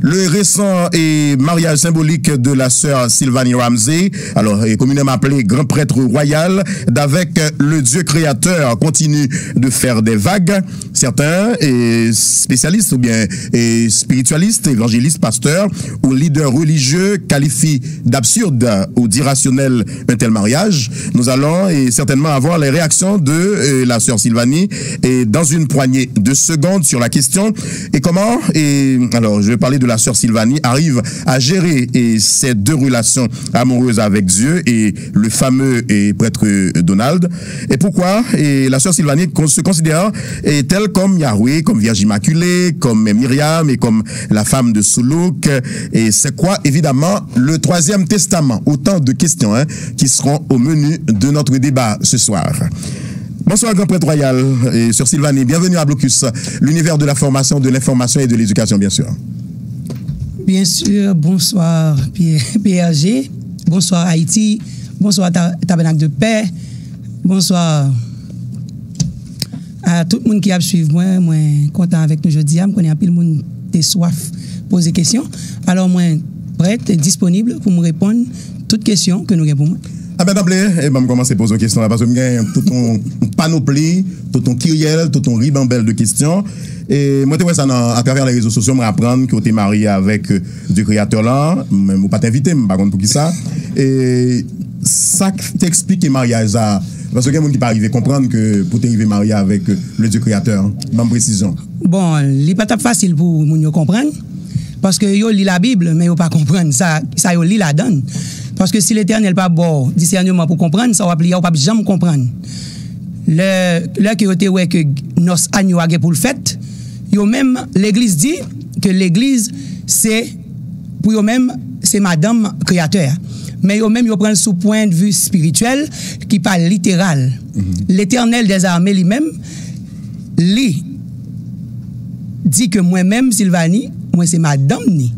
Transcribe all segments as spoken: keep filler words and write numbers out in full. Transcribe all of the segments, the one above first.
Le récent et mariage symbolique de la sœur Sylvanie Ramsey, alors et communément appelée grand prêtre royal, d'avec le Dieu créateur, continue de faire des vagues. Certains et spécialistes ou bien et spiritualistes, évangélistes, pasteurs ou leaders religieux qualifient d'absurde ou d'irrationnel un tel mariage. Nous allons et certainement avoir les réactions de euh, la sœur Sylvanie et dans une poignée de secondes sur la question. Et comment et alors je vais parler de la sœur Sylvanie arrive à gérer et ces deux relations amoureuses avec Dieu et le fameux et prêtre Donald. Et pourquoi et la sœur Sylvanie se considère et telle comme Yahweh, comme Vierge Immaculée, comme Myriam et comme la femme de Soulouk. Et c'est quoi évidemment le troisième testament? Autant de questions hein, qui seront au menu de notre débat ce soir. Bonsoir, grand prêtre royal, et sœur Sylvanie. Bienvenue à Blocus, l'univers de la formation, de l'information et de l'éducation, bien sûr. Bien sûr, bonsoir P R G, bonsoir Haïti, bonsoir Tabernacle de Paix, bonsoir a tout moun ki ap swiv mwen. Mwen kontan avèk nou jodi a. M konnen anpil moun te swaf poze kesyon. Alò, mwen prèt e disponib pou m reponn tout kesyon ke nou gen pou mwen. Aben, danble, e ban m kòmanse poze w kesyon la, paske m gen tout yon panopli, tout yon kiryèl, tout yon ribanbèl de kesyon. E mwen te wè sa nan atravè les réseaux sociaux, mwen aprann ke w te marye avèk Dye Kreyatè la, men ou pa t envite m, m pa konn poukisa. E sa k te eksplike maryaj sa a, paske gen moun ki pa rive konprann ke pou te rive marye avèk le Dye Kreyatè, ban m presizyon. Bon, li pa t ap fasil pou moun yo konprann, paske yo li Labib, men yo pa konprann sa, sa yo li ladan l. Paske si Letènèl pa ba w disèneman pou konprann, sa w ap li a, ou p ap janm konprann. Lè, lè ke yo te wè ke nòs anyo a gen pou l fèt, yo menm, legliz di ke legliz se, pou yo menm, se madanm Kreyatè a. Men yo menm, yo pran l sou pwendvi espirityèl ki pa literal. Letènèl dèzame li menm, li di ke mwen menm, Silvani, mwen se madanm ni.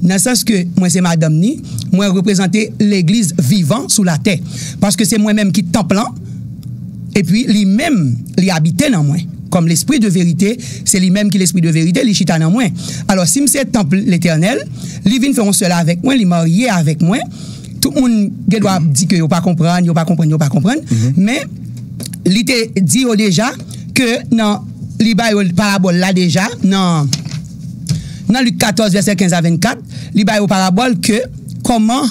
Nan sans ke mwen se madanm ni, mwen reprezante legliz vivan sou latè. Paske se mwen menm ki tanp lan, epi li menm, li abite nan mwen. Kòm lespri de verite, se li menm ki lespri de verite, li chita nan mwen. Alò, si m se tanp Letènèl, li vin fè yon sèl avèk mwen, li marye avèk mwen, tout moun gen dwa ap di ke yo pa konprann, yo pa konprann, yo pa konprann, men li te di yo deja ke nan, li ba yo parabòl la deja nan, nan Lik katòz, vèsè kenz a vennkat, li ba yo parabòl ke kòman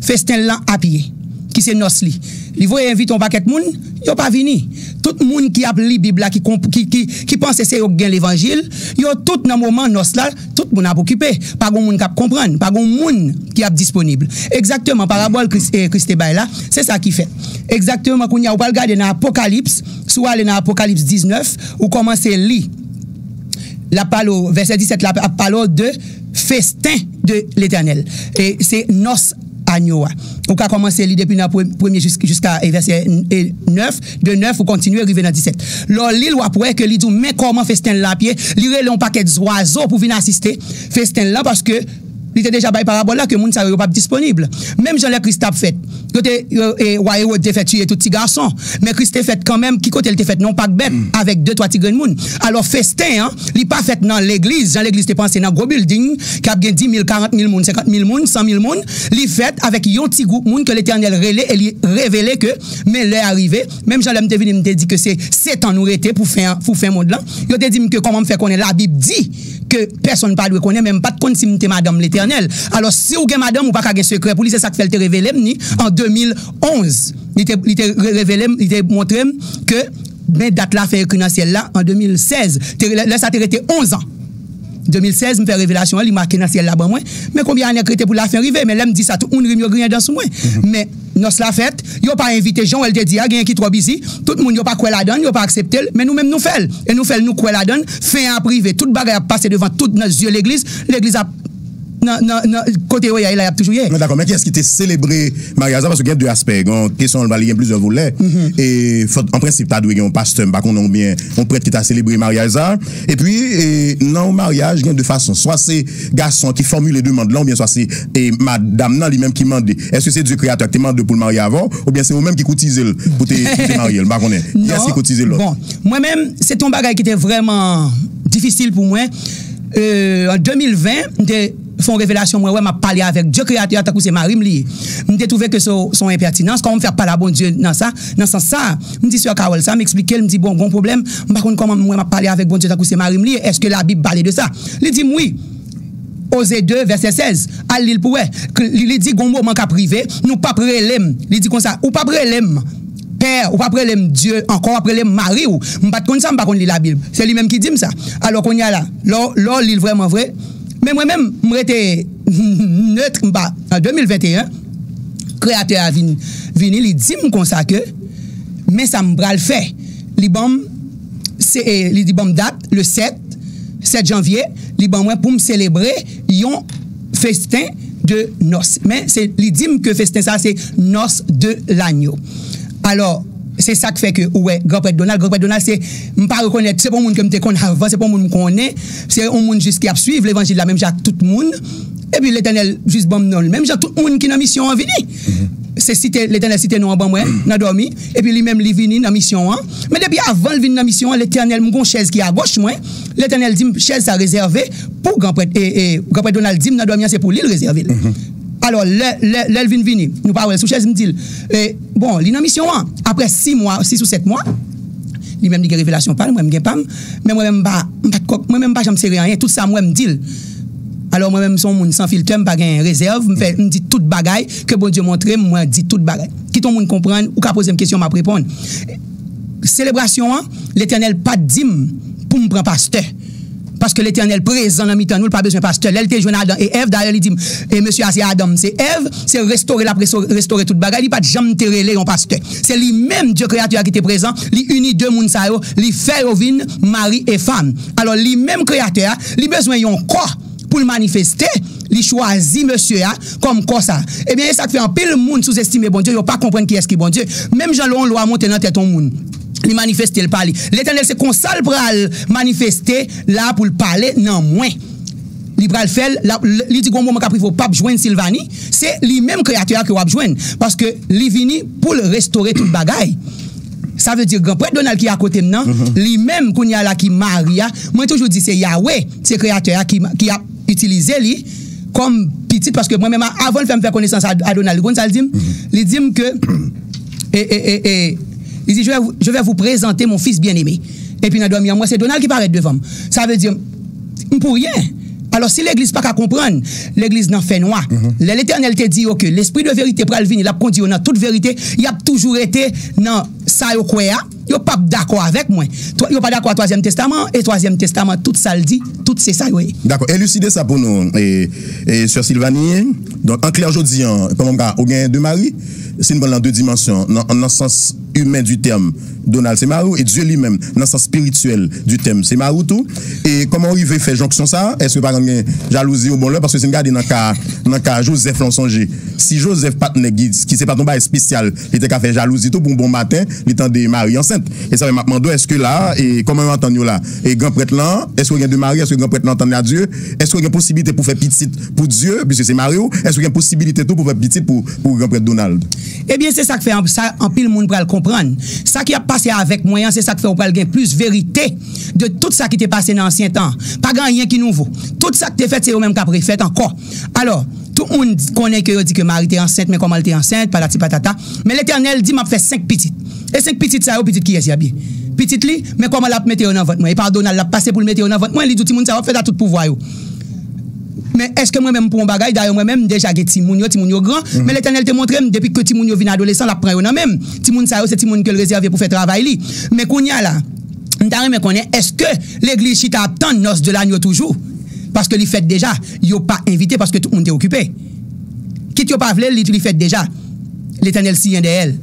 festen lan ap ye, ki se nòs li. Li voye envite yon pakèt moun, yo pa vini. Tout moun ki ap li Bib la, ki, ki, ki, ki panse se yo k gen levanjil, yo tout nan moman nòs la, tout moun ap okipe. Pa gen moun k ap konprann, pa gen moun ki ap disponib. Egzakteman, parabòl Kris, eh, Kris te bay la, se sa ki fèt. Egzakteman, kounye a, ou pral gade nan Apokalips, si w ale nan Apokalips diznèf, ou kòmanse li. L ap pale w, vèsè disèt la ap pale w de festen de Letènèl. E se nòs anyo a. Ou ka kòmanse li depi nan pre- premye jis- jiska e vèsè e nèf, de nèf ou kontinye rive nan disèt. Lè w li l, w ap wè ke li di w men kòman festen l lan ap ye, li rele yon pakèt zwazo pou vin asiste festen l lan paske li te deja bay parabòl la ke moun sa yo, yo p ap disponib. Menm jan lè Kris t ap fèt, yo te, yo, e, wa Ewòd te fè tiye tout ti gason, men Kris te fèt kanmenm. Ki kote l te fèt? Nan yon pak bèt avèk de twa ti grenn moun. Alò, festen an, li pa fèt nan legliz, jan legliz te panse, nan gwo bilding, k ap gen dis mil, karant mil moun, senkant mil moun, san mil moun. Li fèt avèk yon ti gwoup moun ke Letènèl rele e li revele ke, men lè a rive. Menm jan lè m te vini, m te di ke se sèt an nou rete pou fen, pou fen mond lan. Yo te di m ke kòman m fè konnen Labib di ke pèsonn pa dwe konnen, men m pa t konn si m te madanm Letènèl. Alò, si w gen madanm, ou pa ka gen sekrè pou li, se sa k fè l te revele m ni an de mil onz. Li te, li te re- revele m, li te montre m ke men dat la fen ekri nan syèl la an de mil sèz. Te, lè, lè sa te rete onz an. De mil sèz, m fè revelasyon an, li make nan syèl la ban mwen. Men konbyen ane k rete pou lafen rive? Men lè m di sa, tout moun ri m, yo griyen dan sou mwen. Men nòs la fèt, yo pa envite, jan w wè l te di a, genyen ki twò bizi. Tout moun, yo pa kwè ladan l, yo pa aksepte l. Men nou menm, nou fè l. E nou fè l, nou kwè ladan l. Fen an ap rive. Tout bagay ap pase devan tout nan zye legliz. Legliz ap nan, nan, nan kote yo ye a la, y ap toujou ye. Mwen dakò, men kiyès ki te selebre maryaj la? Paske gen de aspè. Gen yon kesyon, li gen plizyè volè. E fòt, an prensip, ta dwe gen yon pastè, m pa konnen, oubyen yon prèt ki ta selebre maryaj la. Epi, e, nan yon maryaj, gen de fason. Swa se gason an ki fòmile demann lan, oubyen swa se e, madanm nan li menm ki mande. Èske se Dye Kreyatè a ki te mande w pou l marye avè w, oubyen se ou menm ki koutize l pou te, pou te marye l? M pa konnen. Kiyès ki koutize lòt? Bon, mwen menm, se te yon bagay ki te vrèman difisil pou mwen. euh, an de mil ven, m te fè yon revelasyon, mwen wè m ap pale avèk Dye Kreyatè a tankou se mari m li ye. M te twouve ke se se yon enpètinans. Kòman m fè ap pale a Bondye nan sa, nan sans sa? M di sè Carol sa, m eksplike l, m di, bon, gon pwoblèm, m pa konn kòman m wè m ap pale avèk Bondye tankou se mari m li ye. Èske Labib pale de sa? Li di m wi. Oze de, vèsè sèz. Al li l pou wè. K- Li, li di gon moman k ap rive, nou p ap rele m. Li di konsa, ou p ap rele m pè, ou p ap rele m Dye ankò, w ap rele m mari w. M pa t konn sa, m pa konn li Labib. Se li menm ki di m sa. Alò, kounye a la, lè w- lè w li l vrèman vre, men mwen menm, m rete nèt, m pa, an de mil venteyen, Kreyatè a vin, vini, li di m konsa ke, men sa m pral fè. Li ban m, se, e, li di ban m dat, le sèt, sèt janvye, li ban mwen pou m selebre yon festen de nòs. Men se, li di m ke festen sa se nòs de lanyo. Alò, se sa k fè ke ou wè Granprèt Donald, Granprèt Donald se, m pa rekonèt, se pa yon moun ke m te konn avan, se pa yon moun m konnen, se yon moun jis ki ap swiv levanjil la menm jan ak tout moun. Epi Letènèl jis ban m non l. Menm jan tout moun ki nan misyon an vini. Se site, Letènèl site non an ban mwen nan dòmi. Epi li menm li vini nan misyon an. Men depi avan l vin nan misyon an, Letènèl, m gon chèz ki agoch mwen. Letènèl di m chèz sa rezève pou Granprèt, e, e, Granprèt Donald di m nan dòmi an se pou li l rezève l. Alò, lè, lè, lè l vin vini, nou pa wè l sou chèz, m di l, e, bon, li nan misyon an. Apre sis mwa, sis ou sèt mwa, li menm li gen revelasyon pa l, mwen m gen pa m. Men mwen menm m pa, m pa t ko- mwen menm m pa janm sere anyen. Tout sa m wè m di l. Alò mwen menm m se yon moun san filtè, m pa gen rezèv, m fè, m di tout bagay ke Bondye montre m, mwen di tout bagay. Kit yon moun konprann, ou ka poze m kesyon, m ap reponn. Selebrasyon an, Letènèl pa t di m pou m pran pastè. Paske Letènèl prezan nan mitan nou, l pa bezwen pastè. Lè l te jwenn Adan e Èv, dayè li di m, e mesye a se Adan, m se Èv, se restore l ap reso- restore tout bagay, li pa t janm te rele yon pastè. Se li menm Dye Kreyatè a ki te prezan, li ini de moun sa yo, li fè yo vin mari e fanm. Alò li menm Kreyatè a, li bezwen yon kò pou l manifeste, li chwazi mesye a kòm kò sa. Ebyen, e sa k fè anpil moun souzestime Bondye, yo pa konprann kiyès ki Bondye. Menm jan lè yon lwa monte nan tèt yon moun, li manifeste l pa li. Letènèl se konsa l pral manifeste la pou l pale nan mwen. Li pral fè l, l ap- li di gon moman k ap rive ou p ap jwenn Silvani, se li menm Kreyatè a ke w ap jwenn. Paske li vini pou l restore tout bagay. Sa vle di Granprèt Donald ki akote m nan, li menm kounye a la ki mari a, mwen toujou di se Yawe, se Kreyatè a ki, ki ap itilize li kòm pitit, paske mwen menm a- avan l fè m fè konesans a, a Donald, ou konn sa l di m? Li di m ke, e, e, e, e, li di, je vais, je vais vous présenter mon fils bien-aimé. Epi nan dòmi an, mwen se Donald ki parèt devan m. Sa vle di, m pou ryen. Alò, si legliz pa ka konprann, legliz nan fènwa. Lè Letènèl te di yo ke Lespri de verite pral vini, l ap kondi yo nan tout verite, y ap toujou rete nan sa yo kwè a, yo p ap dakò avèk mwen. Twa- Yo pa dakò a Twazyèm Testaman, e Twazyèm Testaman, tout sa l di, tout se sa yo ye. Dakò, eliside sa pou nou, e, e, sè Silvanie. Donk, an klè, jodi an, kòman m ka, ou gen de mari, si n pran l nan de dimansyon, nan, nan sans imen di tèm, Donald se mari w, e Dye li menm, nan sans espirityèl di tèm, se mari w tou. E kòman w rive fè jonksyon sa a? Èske pa gen jalouzi yon bon lè? Paske si n gade nan ka, nan ka Jozèf la, w sonje, si Jozèf pa t nèg ki, ki se pa t yon bagay espesyal, li te ka fè jalouzi tou pou yon bon maten, li tande Mari ansent. E sa fè m ap mande w, èske la a, e kòman yo antann yo la? E granprèt lan, èske w gen de mari? Èske granprèt lan antann a Dye? Èske w gen posiblite pou fè pitit pou Dye, piske se mari w? Èske w gen posiblite tou pou fè pitit pou, pou granprèt Donald? Ebyen, se sa k fè an- sa, anpil moun pral konprann. Sa ki ap pase avèk mwen an, se sa k fè w pral gen plis verite de tout sa ki te pase nan ansyen tan. Pa gen anyen ki nouvo. Tout sa k te fèt, se yo menm k ap refèt ankò. Alò, tout moun konnen ke yo di ke Mari te ansent, men kòman l te ansent, patati patata. Men Letènèl di, "M ap fè senk pitit." E senk pitit sa yo, pitit kiyès y ap ye? Pitit li, men kòman l ap mete yo nan vant mwen? E pa Donald l ap pase pou l mete yo nan vant mwen, li di, "Timoun sa yo ap fèt a tout pouvwa yo." Men èske mwen menm m pou yon bagay? Dayè mwen menm, m deja gen timoun yo, timoun yo gran. Men Letènèl te montre m, depi ke timoun yo vin adolesan, l ap pran yo nan men m. Timoun sa yo, se timoun ke l rezève pou fè travay li. Men kounye a la, m ta renmen konnen, èske legliz chita ap tann nòs de lanyo toujou? Paske li fèt deja, yo pa envite paske tout moun te okipe. Kit yo pa vle l, li, li fèt deja. Letènèl siyen dèyè l.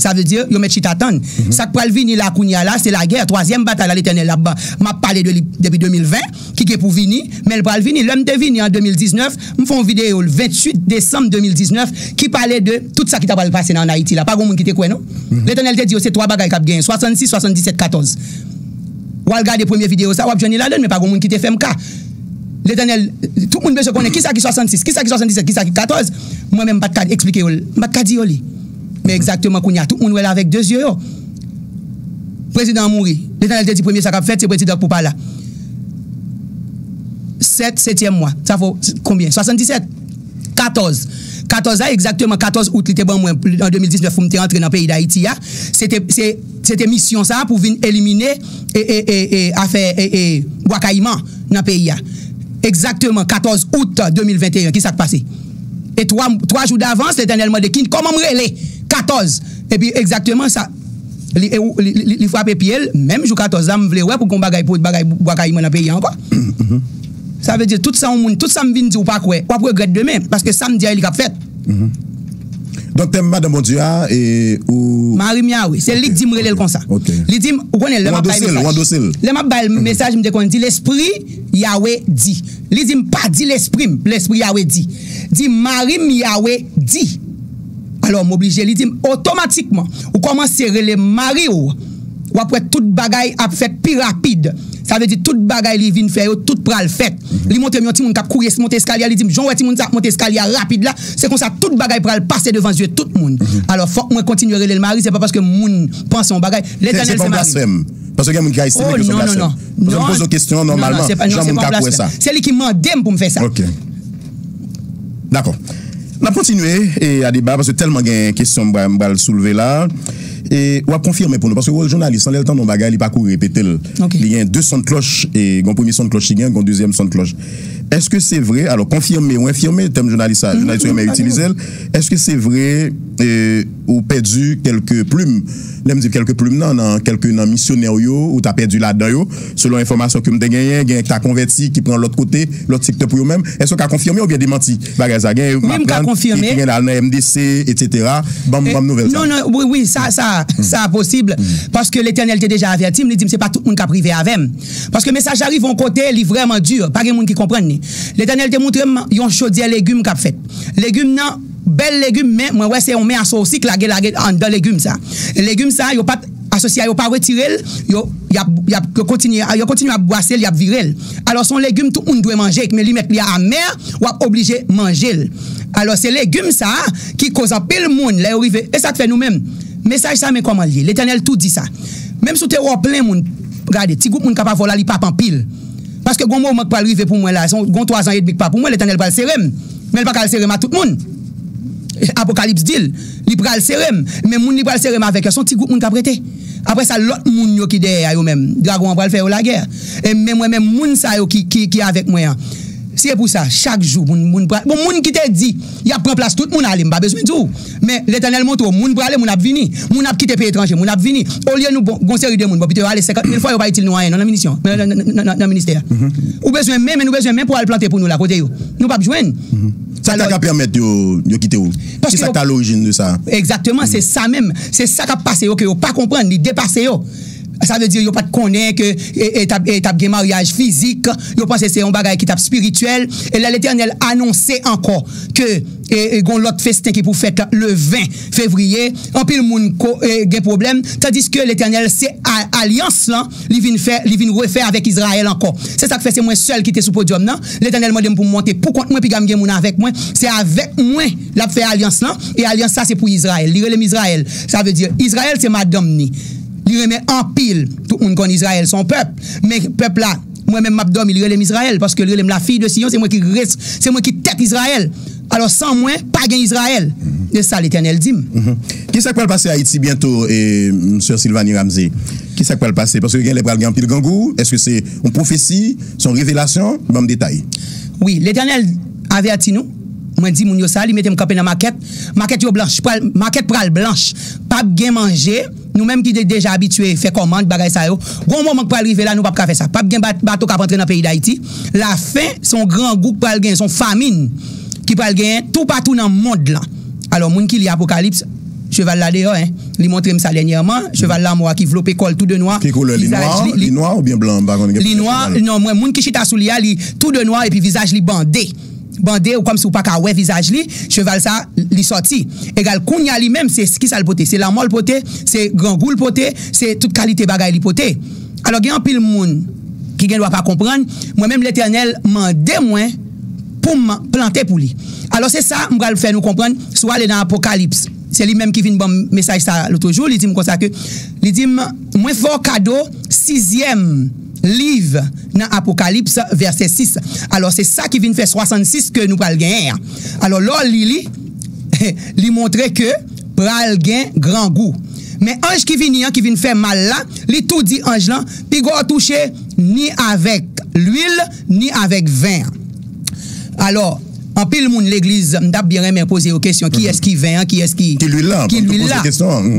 Sa vle di, yo mèt chita tann. Sa k pral vini la kounye a la, se lagè, twazyèm batay la Letènèl ap ban. M ap pale de li depi de mil ven, ki gen pou vini, men l pral vini. Lè m te vini an de mil diznèf, m fè yon videyo le venntuit desanm de mil diznèf ki pale de tout sa ki ta pral pase nan Ayiti la. Pa gen moun ki te kwè, non. Letènèl te di yo se twa bagay k ap genyen, swasannsis, swasanndisèt, katòz. W al gade premye videyo sa, w ap jwenn li ladan l, men pa gen moun ki te fè m ka. Letènèl, tout moun bezwen konnen kisa ki swasannsis, kisa ki swasanndiset, kisa ki katòz. Mwen menm, m pa t ka eksplike yo l, m pa t ka di yo li. Men egzakteman kounye a, tout moun wè l avèk de zye yo. Prezidan an mouri. Letènèl te di premye sa k ap fèt, se prezidan k pou pa la. sèt, setyèm mwa. Sa fè w konbyen? Swasanndisèt. Katòz. Katòz la, egzakteman katòz out li te ban mwen an de mil diznèf pou m te antre nan peyi Dayiti a. Se te, se, se te misyon sa a pou vin elimine e, e, e, e, afè e, e, Bwa Kayiman nan peyi a. Egzakteman katòz out de mil venteyen. Ki sa k pase? E twa, twa jou davans, Letènèl mande, "Ki, kòman m rele?" Katòz. Epi egzakteman sa, li, e, li, li, li, li frape pye l, menm jou katòz la, m vle wè pou gon bagay, pou bagay Bwa Kayiman nan peyi a ankò. Sa vle di, tout sa yon moun, tout sa m vin di w pa kwè, w ap regrèt demen, paske sa m di a, li k ap fèt. Donk, tèm Madan Bondye a, e, ou. Mari m Yawe, se li k di m rele l konsa. Ok. Li di m, ou konnen, lè m ap bay Ou andose l, ou mesaj. Andose l. Lè m ap bay mesaj, m te konn di, "Lespri Yawe di." Li di m, "Pa di lespri m, Lespri Yawe di." Di, "Mari m Yawe di." Alò, m oblije, li di m, otomatikman, ou kòmanse rele mari w, w ap wè tout bagay ap fèt pi rapid. Sa vle di tout bagay li vin fè yo, tout pral fèt. Li montre m yon timoun k ap kouri monte eskalye a, li di m, "Jan w wè timoun sa ap monte eskalye a rapid la, se konsa tout bagay pral pase devan zye tout moun." Alò, fòk mwen kontinye rele l mari, se pa paske moun panse yon bagay. Se Letènèl se pa se yon mari. Blasfèm. Paske gen moun ki ka estime Oh, ke se yon non, non, blasfèm. non. Paske m Non. poze w kesyon Non, non, nòmalman, se pa, non, jan se moun pa ka yon kwè sa. Blasfèm. Se li ki mande m pou m fè sa. Ok. N ap kontinye e, a deba, paske tèlman gen kesyon m pral, m pral soulve la. E w ap konfime pou nou, paske wòl jounalis lan, lè l tande yon bagay, li pa kouri repete l. Ok. Li gen de son klòch, e gon premye son klòch li gen, gon dezyèm son klòch. Èske se vre, alò, konfime ou enfime, tèm jounalis sa, jounalis yo renmen itilize l. Èske se vre, e, ou pèdi kèlke plim? Lè m di kèlke plim nan, nan kèlke nan misyonè w yo, ou ta pèdi ladan yo, selon enfòmasyon ke m te genyen, gen ki ta konvèti, ki pran lòt kote, lòt sektè pou yo menm. Èske w ka konfime oubyen demanti bagay sa? Gen Wi, m ka Maplan ki, konfime. Ki gen al nan M D C, et cetera. Ban m, ban m nouvèl sa. Non, non, wi, wi, sa, sa, sa posib. Paske Letènèl te deja avèti m, li di m, "Se pa tout moun k ap rive avè m." Paske mesaj la rive yon kote, li vrèman di, pa gen moun ki konprann li. Letènèl te montre m yon chodyè legim k ap fèt. Legim nan, bèl legim, men mwen wè se yon men asosik lage, lage anndan legim sa. Legim sa, yo pa t asosye a yo pa retire l, yo, y ap, y ap, yo kontinye, yo kontinye ap bwase l, y ap vire l. Alò, se yon legim tout moun dwe manje, men li mèt li a amè, w ap oblije manje l. Alò, se legim sa a ki koz anpil moun, lè yo rive, e sa k fè nou menm, mesaj sa, men kòman l ye, Letènèl tou di sa. Menm si w te wè w plen moun, gade, ti gwoup moun k ap avè w la, li p ap anpil. Paske gon moman k pral rive pou mwen la, se yon, gon twa zan edmi k pa pou mwen, Letènèl pral sere m. Men l pa ka al sere m a tout moun. Apokalips di l, li pral sere m. Men moun li pral sere m avèk yo, se yon ti gwoup moun k ap rete. Apre sa, lòt moun yo ki dèyè a yo menm, dragon an pral fè yo lagè. E men mwen menm, moun sa yo ki, ki, ki avèk mwen an, se pou sa, chak jou, moun, moun pral, bon, moun ki te di, y ap pran plas tout moun ale, m pa bezwen di w. Men Letènèl montre w, moun prale, moun ap vini. Moun ap kite peyi etranje, moun ap vini. Olye nou bon, gon seri de moun, bon, pito yo ale senkant mil fwa, yo pa itil nou anyen, non, nan minisyon, nan, nan, nan, nan, nan ministè a. Ou bezwen men, men nou bezwen men pou al plante pou nou la, kote yo. Nou p ap jwenn. Sa ta ka pèmèt yo, yo kite w? Ki sa k ta lorijin de sa? Egzakteman, se sa menm. Se sa k ap pase yo ke yo pa konprann, li depase yo. Sa vle di yo pa t konnen ke e, e, t ap, e, t ap gen maryaj fizik, yo panse se yon bagay ki t ap espirityèl. E lè Letènèl anonse ankò ke e, e, gon lòt festen ki pou fèt le ven fevriye, anpil moun ko, e, gen pwoblèm, tandiske Letènèl se a, alyans lan, li vin fè, li vin refè avèk Izrayèl ankò. Se sa k fè se mwen sèl ki te sou podyòm nan. Letènèl mande m pou m monte pou kont mwen, piga m gen moun avèk mwen. Se avèk mwen l ap fè alyans lan, e alyans sa se pou Izrayèl. Li rele m Izrayèl. Sa vle di, Izrayèl se madanm ni. Li renmen anpil. Tout moun konn Izrayèl se yon pèp. Men pèp la, mwen menm m ap dòmi, li rele m Izrayèl, paske li rele m la fille de Sion, se mwen ki res, se mwen ki tèt Izrayèl. Alò, san mwen, pa gen Izrayèl. Se sa Letènèl di m. Ki sa k pral pase Ayiti byento, e, m, sè Sylvanie Ramsey? Ki sa k pral pase? Paske gen lè pral gen anpil grangou. Èske se yon pwofesi, se yon revelasyon? Ban m detay. Wi, Letènèl avèti nou. Mwen di moun yo sa, li mete m kanpe nan makèt. Makèt yo blanch, pral, makèt pral blanch. P ap gen manje. Nou menm ki te deja abitye fè kòmand, bagay sa yo, gon moman k pral rive la, nou p ap ka fè sa. P ap gen bat, bato k ap antre nan peyi Dayiti. Lafen, se yon grangou k pral genyen, se yon famin ki pral genyen toupatou nan mond lan. Alò, moun ki li Apokalips, cheval la deyò, en. Li montre m sa dènyèman. Cheval lanmò a ki vlope kò l tou de nwa. Ki koulè li? Nwa, li nwa oubyen blan? M pa konn gen. Li nwa, non, mwen, moun ki chita sou li a, li tou de nwa epi vizaj li bande. Bande ou kòmsi ou pa ka wè vizaj li, cheval sa, li sòti. Egal, kounye a li menm, se ki sa l pote? Se lanmò l pote, se grangou l pote, se tout kalite bagay li pote. Alò, gen anpil moun ki gen dwa pa konprann, mwen menm Letènèl mande mwen pou m plante pou li. Alò, se sa m pral fè nou konprann, si w ale nan Apokalips, se li menm ki vin ban m mesaj sa lòt jou, li di m konsa ke, li di m, mwen fè w kado sizyèm liv nan Apokalips vèsè sis. Alò, se sa ki vin fè swasannsis ke nou pral genyen an. Alò, lè w li li, li montre ke pral gen grangou. Men anj ki vini an, ki vin fè mal la, li tou di anj lan, piga w touche ni avèk lwil, ni avèk ven an. Alò, anpil moun legliz, m t ap byen renmen poze yo kesyon, kiyès ki ven an, kiyès ki, ki lwil la, ki lwil la.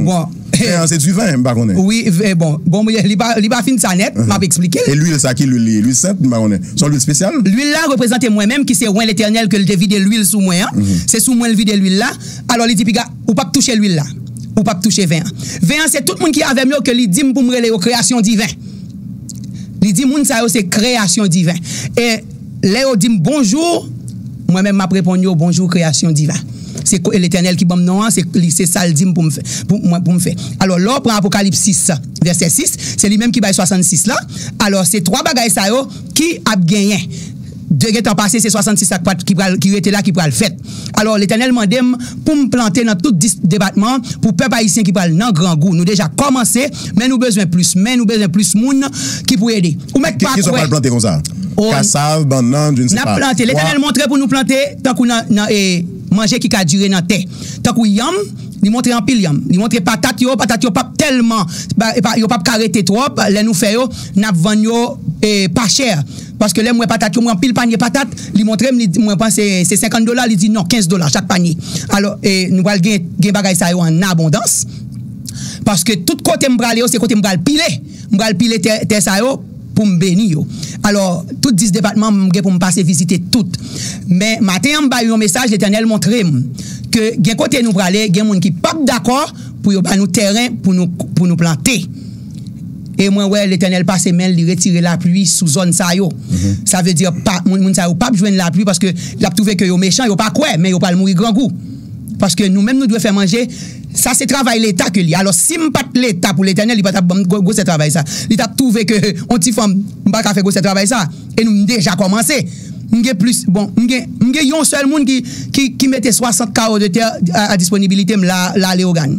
Bon, ven an se du vin, m pa konnen. Wi, bon, bon, li pa, li pa fin sa nèt, m ap eksplike l. E lwil sa ki lwil li ye? Lwil sent, m pa konnen. Se yon lwil espesyal? Lwil la reprezante mwen menm ki se wen Letènèl ke l te vide lwil sou mwen an. Se sou mwen l vide lwil la. Alò li di piga, ou p ap touche lwil la. Ou p ap touche ven an. Ven an se tout moun ki avè m yo ke li di m pou m rele yo kreyasyon diven. Li di moun sa yo se kreyasyon diven. E lè yo di m bonjou, mwen menm m ap reponn yo bonjou kreyasyon diven. Se Letènèl ki ban m non an, se li, se sa l di m pou m fè, pou mwen, pou m fè. Alò, lè w pran Apokalips sis, vèsè sis, se li menm ki bay swasannsis la. Alò, se twa bagay sa yo ki ap genyen. De gentan pase, se swasannsis la ki pral, ki rete la, ki pral fèt. Alò, Letènèl mande m pou m plante nan tout dis depatman, pou pèp ayisyen ki pral nan grangou. Nou deja kòmanse, men nou bezwen plis, men nou bezwen plis moun ki pou ede. Ou mèt pa kwè. Ki sa w pral plante konsa? Kasav, bannann, je ne sais pas. N ap plante. Letènèl montre pou nou plante tankou nan, nan e, manje ki ka dire nan tè. Tankou yanm, li montre anpil yanm. Li montre patat yo, patat yo p ap tèlman, yo p ap ka rete twòp. Lè nou fè yo, n ap vann yo e, pa chè. Paske lè m wè patat yo, m wè anpil panye patat, li montre m, li di, mwen panse se senkant dola, li di non, kenz dola chak panye. Alò, e, nou pral gen, gen bagay sa yo an abondans. Paske tout kote m prale yo, se kote m pral pile. M pral pile tè, tè sa yo pou m beni yo. Alò, tout dis depatman, m gen pou m pase vizite tout. Men maten an, m bay yon mesaj, Letènèl montre m ke gen kote nou prale, gen moun ki p ap dakò pou yo ba nou tèren pou nou, pou nou plante. E mwen wè Letènèl pase men l, li retire lapli sou zòn sa yo. Sa vle di pa, moun, moun sa yo p ap jwenn lapli paske l ap twouve ke yo mechan, yo pa kwè, men yo pral mouri grangou. Paske nou menm nou dwe fè manje. Sa se travay Leta ke li. Alò, si m pa t Leta pou Letènèl, li pa t ap ban m gwo-, gwosè travay sa. Li t ap twouve ke yon ti fanm, m pa ka fè gwosè travay sa. E nou, m deja kòmanse. M gen plis, bon, m gen, m gen yon sèl moun ki, ki, ki mete swasant kawo de tè a, a disponibilite m la, la Leyogàn.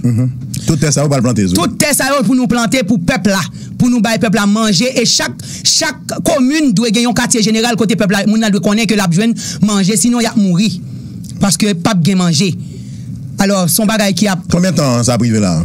Tout tè sa yo pral plante sou. Tout tè sa yo pou nou plante pou pèp la, pou nou bay pèp la manje. E chak, chak komin dwe gen yon katye jeneral kote pèp la, moun nan dwe konnen ke l ap jwenn manje, sinon y ap mouri. Paske p ap gen manje. Alò, se yon bagay ki ap Konbyen tan sa ap rive la?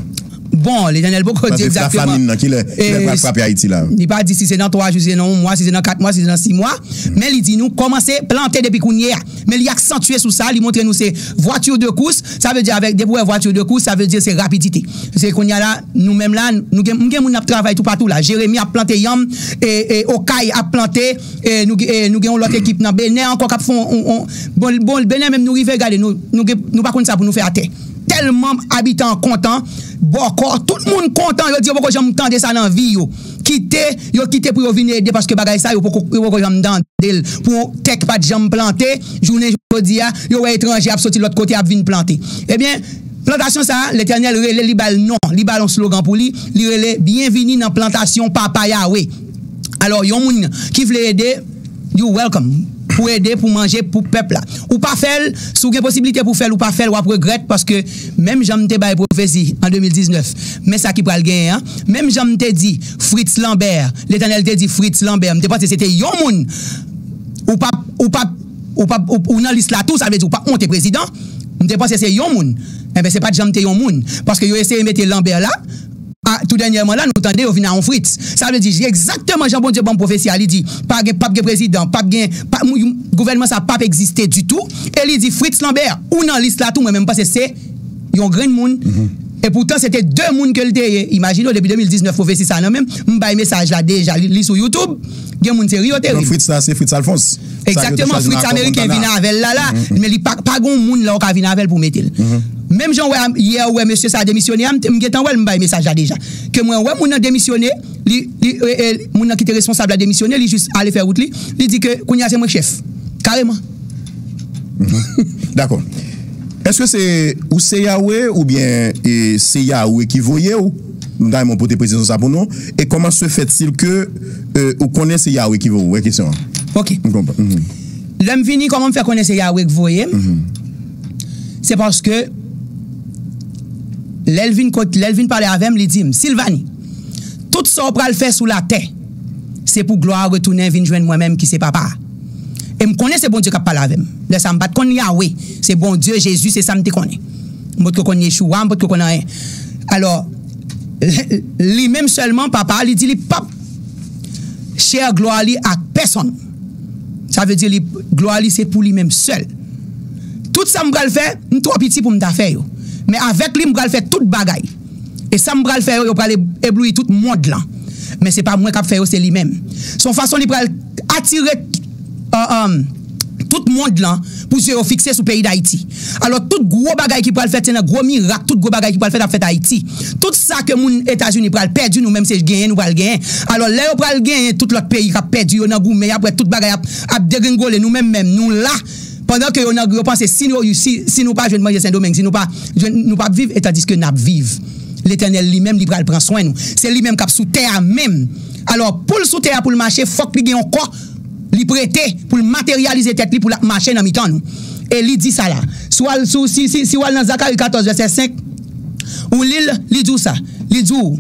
Bon, Letènèl poko di egzakteman. Paske lafamin nan, kilè, kilè pral frape Ayiti la? Li pa di si se nan twa jou, si se nan yon mwa, si se nan kat mwa, si se nan sis mwa. Men li di nou kòmanse plante depi kounye a. Men li aksantye sou sa, li montre nou se vwati de kous. Sa vle di avèk, depi w wè vwati de kous, sa vle di se rapidite. Se kounye a la, nou menm la, nou gen, m gen moun ap travay toupatou la. Jeremi ap plante yanm, e, e Okay ap plante, e nou, e nou gen yon lòt ekip nan Benè ankò k ap fè yon, yon, bon, bon, Benè menm nou rive gade, nou, nou gen, nou pa konn sa pou nou fè atè. Tèlman abitan an kontan, bòkò, tout moun kontan, yo di yo poko janm tande sa nan vi yo. Kite, yo kite pou yo vin ede paske bagay sa yo poko, yo poko janm tande l. Pou tè k pa t janm plante, jounen jodi a, yo wè etranje ap soti lòt kote ap vin plante. Ebyen, plantasyon sa a, Letènèl rele, li ba l non, li ba l yon slogan pou li, li rele byenvini nan plantasyon Papa Yawe. Alò, yon moun ki vle ede, you welcome. Pou ede, pou manje, pou pèp la. Ou pa fè l, si w gen posiblite pou fè l, ou pa fè l, w ap regrèt, paske menm jan m te bay pwofesi an de mil diznèf, men sa ki pral genyen an, menm jan m te di Fritz Lambert, Letènèl te di Fritz Lambert, m te panse se te yon moun, ou p ap, ou p ap, ou p ap, ou, ou nan lis la tou, sa vle di ou p ap monte prezidan, m te panse se yon moun. Enben, se pa t janm te yon moun, paske yo eseye mete Lambert la, a, tou dènyèman la, nou tande yo vin a yon Fritz. Sa vle di, egzakteman jan Bondye ban m pwofesi a, li di, pa gen, p ap gen prezidan, p ap gen, pa, mou-, gouvènman sa p ap egziste ditou. E li di, Fritz Lambert, ou nan lis la tou, mwen menm, m panse se yon grenn moun. E poutan, se te de moun ke l te ye. Imajine w, depi de mil diznèf, pwofesi sa nan men m, m bay mesaj la deja, li, li sou YouTube. Gen moun se ri yo te ri. Donk, Fritz la, se Fritz Alphonse. Egzakteman, Fritz ameriken vin avè l la la, men li pa, pa gen yon moun la ou ka vin avè l pou mete l. Menm jan w wè yè ou wè mesye sa demisyone a, m t-, m gentan wè l, m bay mesaj la deja. Ke mwen wè moun nan demisyone, li, li, e, e, moun nan ki te responsab la demisyone, li jis ale fè wout li, li di ke kounye a se mwen k chèf. Kareman. Dakò. Èske se ou se Yawe oubyen e, se Yawe ki voye w? M ta renmen w pote presizyon sa pou nou. E comment se fait-il que e, ou konnen se Yawe ki voye w? Wè kesyon an. Ok. M konprann. Lè m vini, kòman m fè konnen se Yawe k voye m? Se paske lè l vin kot, lè l vin pale avè m, li di m, Silvani, tout sa w pral fè sou latè, se pou glwa a retounen vin jwenn mwen menm ki se Papa a. E m konnen se Bondye k ap pale avè m. Lè sa a, m pa t konn Yawe. Se Bondye, Jezi, se sa m te konnen. M potko konn Yeshua, m potko konn anyen. Alò, li menm sèlman, Papa a, li di li p ap share glwa li ak pèsonn. Sa vle di li, glwa li se pou li menm sèl. Tout sa m pral fè, m twò piti pou m ta fè yo. Men avèk li, m pral fè tout bagay. E sa m pral fè yo, yo pral eb-, eblouyi tout mond lan. Men se pa mwen k ap fè yo, se li menm. Se yon fason li pral atire, euh, euh, tout mond lan pou zye yo fikse sou peyi Dayiti. Alò, tout gwo bagay ki pral fèt, se nan gwo mirak, tout gwo bagay ki pral fèt ap fèt Ayiti. Tout sa ke moun Etazini pral pèdi, nou menm se genyen nou pral genyen. Alò, lè yo pral genyen, tout lòt peyi k ap pèdi yo nan goumen, y ap wè tout bagay ap, ap degrengole, nou menm menm, nou la. Pandan ke yo nan, yo panse si nou, si, si nou pa jwenn manje Sendomeng, si nou pa jwenn, nou p ap viv, e tandiske n ap viv. Letènèl li menm, li pral pran swen nou. Se li menm k ap sou tè a menm. Alò, pou l sou tè a, pou l mache, fòk li gen yon kò, li prete, pou l materyalize tèt li, pou l ap mache nan mitan nou. E li di sa la. Si w al, si, si, si, si w al nan Zakari katòz, vèsè senk, ou li l, li di w sa. Li di w,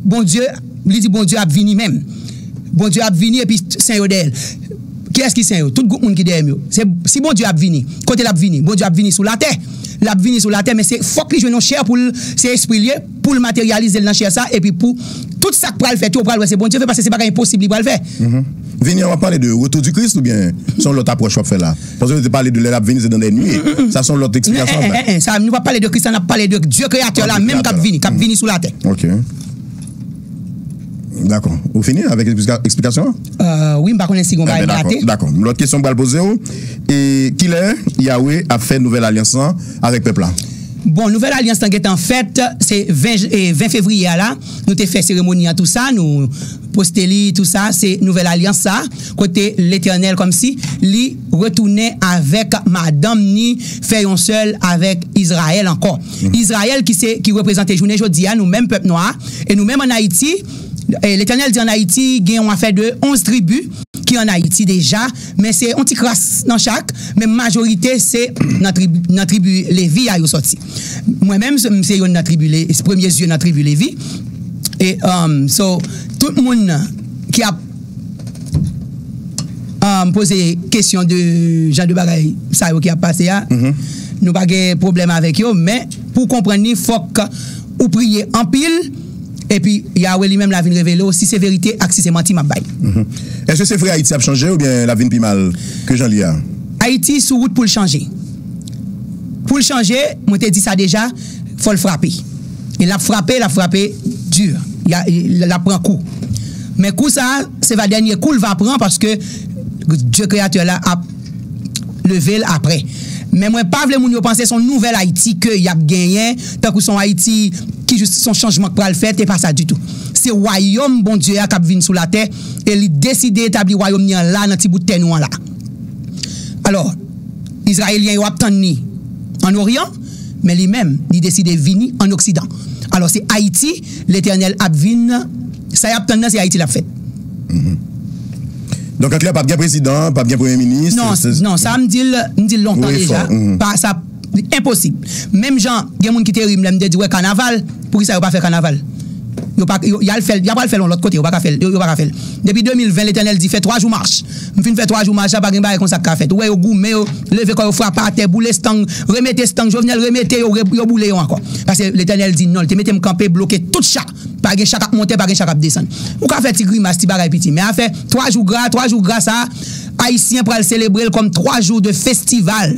Bondye, li di Bondye ap vini menm. Bondye ap vini epi sen yo dèyè l. Kiyès ki sen yo? Tout gwoup moun ki dèyè m yo. Se, si Bondye ap vini, kote l ap vini? Bondye ap vini sou latè. L ap vini sou latè, men se, fòk li jwenn yon chè pou l, se espri l ye, pou l materyalize l nan chè sa, epi pou tout sa k pral fèt yo, ou pral wè se Bondye fè, paske se pa gen enposib li pral fè. Vini an, w ap pale de retour du Christ oubyen se yon lòt apwòch w ap fè la? Paske w te pale de lè l ap vini, se dans des nuées. Sa se yon lòt eksplikasyon. Eh, eh, eh, eh, sa, nou pa pale de Kris la, n ap pale de Dye kreyatè la menm k ap vini, k ap vini sou latè. Ok. Dakò. Ou fini avèk eksplika-, eksplikasyon an? Euh, wi, m pa konnen si gon bagay m rate. Dakò. Lòt kesyon m pral poze w, e kilè Yawe ap fè nouvèl alyans lan avèk pèp la? Bon, nouvèl alyans lan gentan fèt, se ven, e, ven fevriye a la, nou te fè seremoni an, tou sa, nou poste li, tou sa, se nouvèl alyans sa, kote Letènèl kòmsi li retounen avèk madanm ni, fè yon sèl avèk Izrayèl ankò. Izrayèl ki se, ki reprezante jounen jodi a, nou menm pèp nwa, e nou menm ann Ayiti, e Letènèl di ann Ayiti, gen yon afè de onz tribi ki ann Ayiti deja, men se yon ti kras nan chak, men majorite se nan tribi, nan tribi Levi a yo sòti. Mwen menm, se, m se youn nan tribi Le-, premye zye nan tribi Levi. E, um, so, tout moun ki ap, um, poze kesyon de jan de bagay sa yo ki ap pase a, nou pa gen pwoblèm avèk yo, men pou w konprann li, fòk ou priye anpil, epi Yawe li menm la vin revele w si se verite ak si se manti m ap bay. Èske se vre Ayiti ap chanje oubyen l ap vin pi mal ke jan l ye a? Ayiti sou wout pou l chanje. Pou l chanje, mwen te di sa deja, fò l frape. E l ap frape, l ap frape di. Y a, l ap pran kou. Men kou sa a, se va dènye kou l va pran paske Dye kreyatè la ap leve l apre. Men mwen pa vle moun yo panse se yon nouvèl Ayiti ke y ap genyen, tankou se yon Ayiti ki jis se yon chanjman k pral fèt, e pa sa ditou. Se wayòm Bondye a k ap vin sou latè, e li deside etabli wayòm ni an la, nan ti bout tè nou an la. Alò, Izrayelyen yo ap tann li ann Oryan, men li menm, li deside vini ann Oksidan. Alò, se Ayiti, Letènèl ap vin, sa y ap tann nan, se Ayiti l ap fèt. Donk, an klè, p ap gen prezidan, p ap gen premye minis. Non, non, sa m di l, m di l lontan deja. Pa, sa enposib. Menm jan, gen moun ki te ri m lè m te di, wè, kanaval, poukisa yo pa fè kanaval? Yo pa, yo, y al fè l, y ap al fè l yon lòt kote, yo pa ka fè l, yo, yo pa ka fè l. Depi de mil ven, Letènèl di, fè twa jou mach. M fin fè twa jou mach la, pa gen bagay konsa k ka fèt. Ou wè yo goumen, yo leve kò yo, frape atè, boule estang, remete estang, Jovenel remete yo, re-, yo boule yo ankò. Paske Letènèl di non, li te mete m kanpe, bloke tout cha. Pa gen cha k ap monte, pa gen cha k ap desann. Ou ka fè ti grimas, ti bagay piti, men afè twa jou gra, twa jou gra sa, Ayisyen pral selebre l kòm twa jou de festival.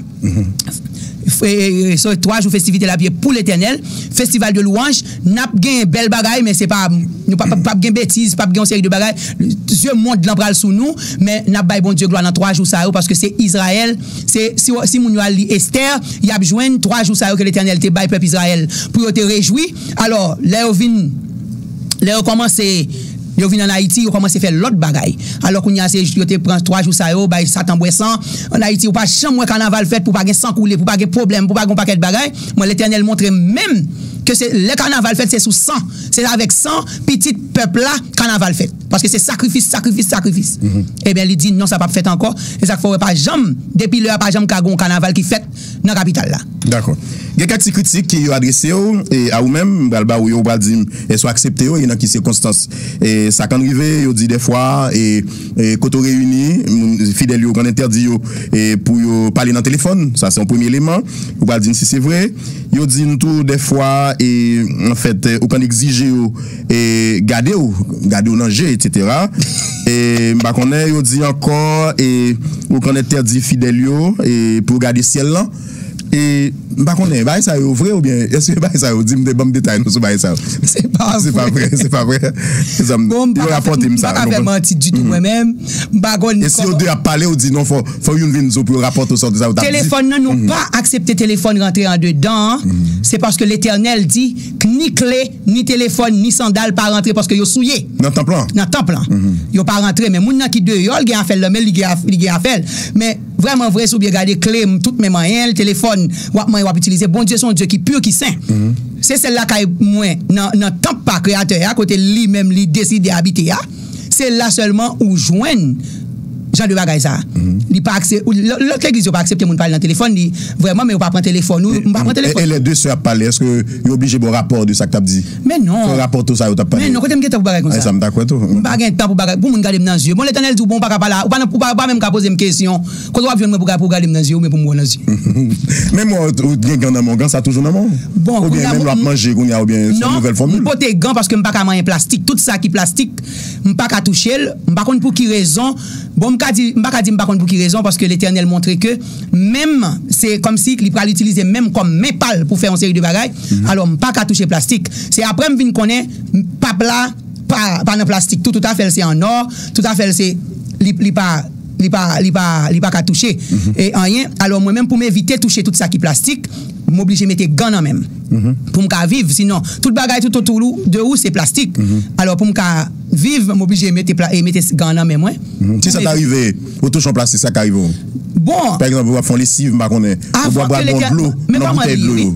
F-, e, e, e, so, twa jou festivite l ap ye pou Letènèl, festival de louanj, n ap gen bèl bagay, men se pa, nou p ap, p ap gen betiz, p ap gen yon seri de bagay. Zye mond lan pral sou nou, men n ap bay Bondye glwa nan twa jou sa yo, paske se Izrayèl, se, si, si moun yo al li Estè, y ap jwenn twa jou sa yo ke Letènèl te bay pèp Izrayèl pou yo te rejwi. Alò, lè yo vin, lè yo kòmanse, yo vin ann Ayiti, yo kòmanse fè lòt bagay. Alò, kounye a, se yo te pran twa jou sa yo, bay Satan bwè san. Ann Ayiti, ou pa janm wè kanaval fèt pou pa gen san koule, pou pa gen pwoblèm, pou pa gen yon pakèt bagay. Mwen, Letènèl montre m menm ke se lè kanaval fèt, se sou san. Se avèk san pitit pèp la kanaval fèt. Paske se sakrifis, sakrifis, sakrifis. Ebyen, li di non, sa p ap fèt ankò. E sa k fè w wè pa janm, depi lè a pa janm ka gen yon kanaval ki fèt nan kapital la. Dakò. Gen kèk ti kritik ki yo adrese w, e a ou menm, m pral ba ou yo, ou pral di m, èske w aksepte yo, e nan ki sikonstans. E sa konn rive, yo di dèfwa, e, e kote w reyini, moun, fidèl yo konn entèdi yo, e pou yo pale nan telefòn, sa se yon premye eleman, ou pral di m si se vre. Yo di n tou dèfwa, e, anfèt, ou konn egzije yo, e gade w, gade w nan je, etsetera. E m pa konnen, yo di ankò, e ou konn entèdi fidèl yo, e pou yo gade syèl lan. E m pa konnen, bagay sa yo vre oubyen èske bagay sa yo, di m, de, ban m detay nou sou bagay sa yo. Se pa vre. Se pa vre, se pa vre. Se sa m, bon, m pa yo ka fè, rapòte m m sa, pa ka fè manti ditou mwen menm. M pa konn. E si yo de ap pale, ou di non, fò, fò youn vin di w pou yo rapòte w sa w te, sa w t ap di. Telefòn nan, nou pa aksepte telefòn rantre andedan an. Se paske Letènèl di, ni kle, ni telefòn, ni sandal pa rantre paske yo souye. Nan tanp lan? Nan tanp lan. Yo pa rantre, men moun nan ki deyò, l gen afè l nan men l, li gen af-, li gen afè l. Men vrèman vre, si w byen gade kle, m, tout men manyen l, telefòn, w ap manyen, w ap itilize. Bondye se yon Dye ki pi, ki sen. Se sèl lakay mwen, nan, nan tanp pa Kreyatè a, kote li menm li deside abite a. Se la sèlman ou jwenn jan de bagay sa. Li pa aksep-, lò-, lòt legliz yo pa aksepte moun pale nan telefòn, li vrèman, men yo pa pran telefòn ou, m pa pran telefòn. E, e lè de sè ap pale, èske yo oblije ba w rapò de sa k t ap di? Men non. Fè rapò tou sa yo t ap pale. Men non, kote m gentan pou bagay konsa? Sa m dakò tou. M pa gen tan pou bagay, pou moun gade m nan zye. Bon, Letènèl di w, bon, ou pa ka pale, ou pa nan, ou pa, ou pa menm ka poze m kesyon. Kote w ap jwenn mwen pou, pou gade m nan zye, oubyen pou m wè w nan zye? Menm wè w gen gan nan men w, gan sa toujou nan men w? Bon, oubyen menm lè w ap manje kounye a, oubyen se yon nouvèl fòmil? M pote gan paske m pa ka manyen plastik. Tout sa ki plastik, m pa ka touche l. M pa konn pou ki rezon. Bon, m ka di, m pa ka di m pa konn pou ki rezon, paske Letènèl montre ke menm, se kòmsi li pral itilize menm kòm men pa l pou fè yon seri de bagay. Alò, m pa ka touche plastik. Se apre m vin konnen, pap la pa, pa nan plastik. Tout, tout afè l se an nò, tout afè l se, li, li pa, li pa, li pa, li pa ka touche e anyen. Alò, mwen menm, pou m evite touche tout sa ki plastik, m oblije mete gan nan men m. Pou m ka viv, sinon, tout bagay tout otou ou, de ou, se plastik. Alò, pou m ka viv, m oblije mete pla-, e mete gan nan men mwen. Pou m evite. Si sa ta rive, ou touche yon plastik, sa ka rive w? Bon. Pa egzanp, ou ap fè yon lesiv, m pa konnen. Ou bwè, bwè yon dlo nan boutèy dlo yo.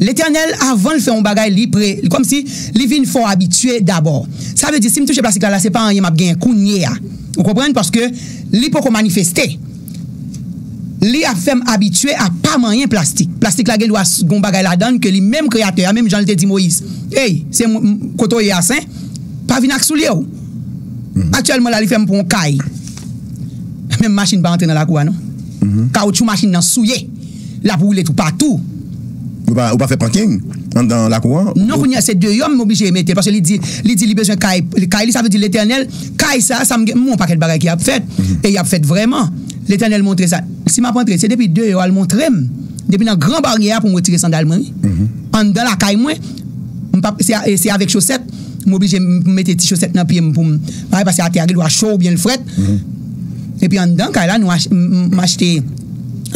Letènèl, avan l fè yon bagay, li pre-, kòmsi li vin fè w abitye dabò. Sa vle di, si m touche plastik la, la, se pa anyen m ap genyen kounye a. Ou konprann? Paske li poko manifeste. Li ap fè m abitye a pa manyen plastik. Plastik la gen dwa s-, gon bagay ladan l ke li menm Kreyatè a, menm jan l te di Moyiz, ey, se mwen, m, kote w ye a sen, pa vin ak soulye w. Aktyèlman la, li fè m pran yon kay. Menm machin pa antre nan lakou a, non. Kawoutchou machin nan souye. L ap woule toupatou. Ou pa, ou pa fè parking anndan lakou an? Non, kounye a, se deyò m oblije mete l, paske li di, li di li bezwen kay, kay li, sa vle di Letènèl, kay sa, sa m gen, m wè yon pakèt bagay ki ap fèt, e y ap fèt vrèman. Letènèl montre sa. Si m ap antre, se depi deyò a l montre m. Depi nan gran baryè a pou m retire sandal mwen, wi. Anndan lakay mwen, m p ap, se, se avèk chosèt, m oblije m mete ti chosèt nan pye m pou m, pa, paske atè a gen dwa cho oubyen l frèt. Epi anndan kay la, nou ach-, m, m, m achte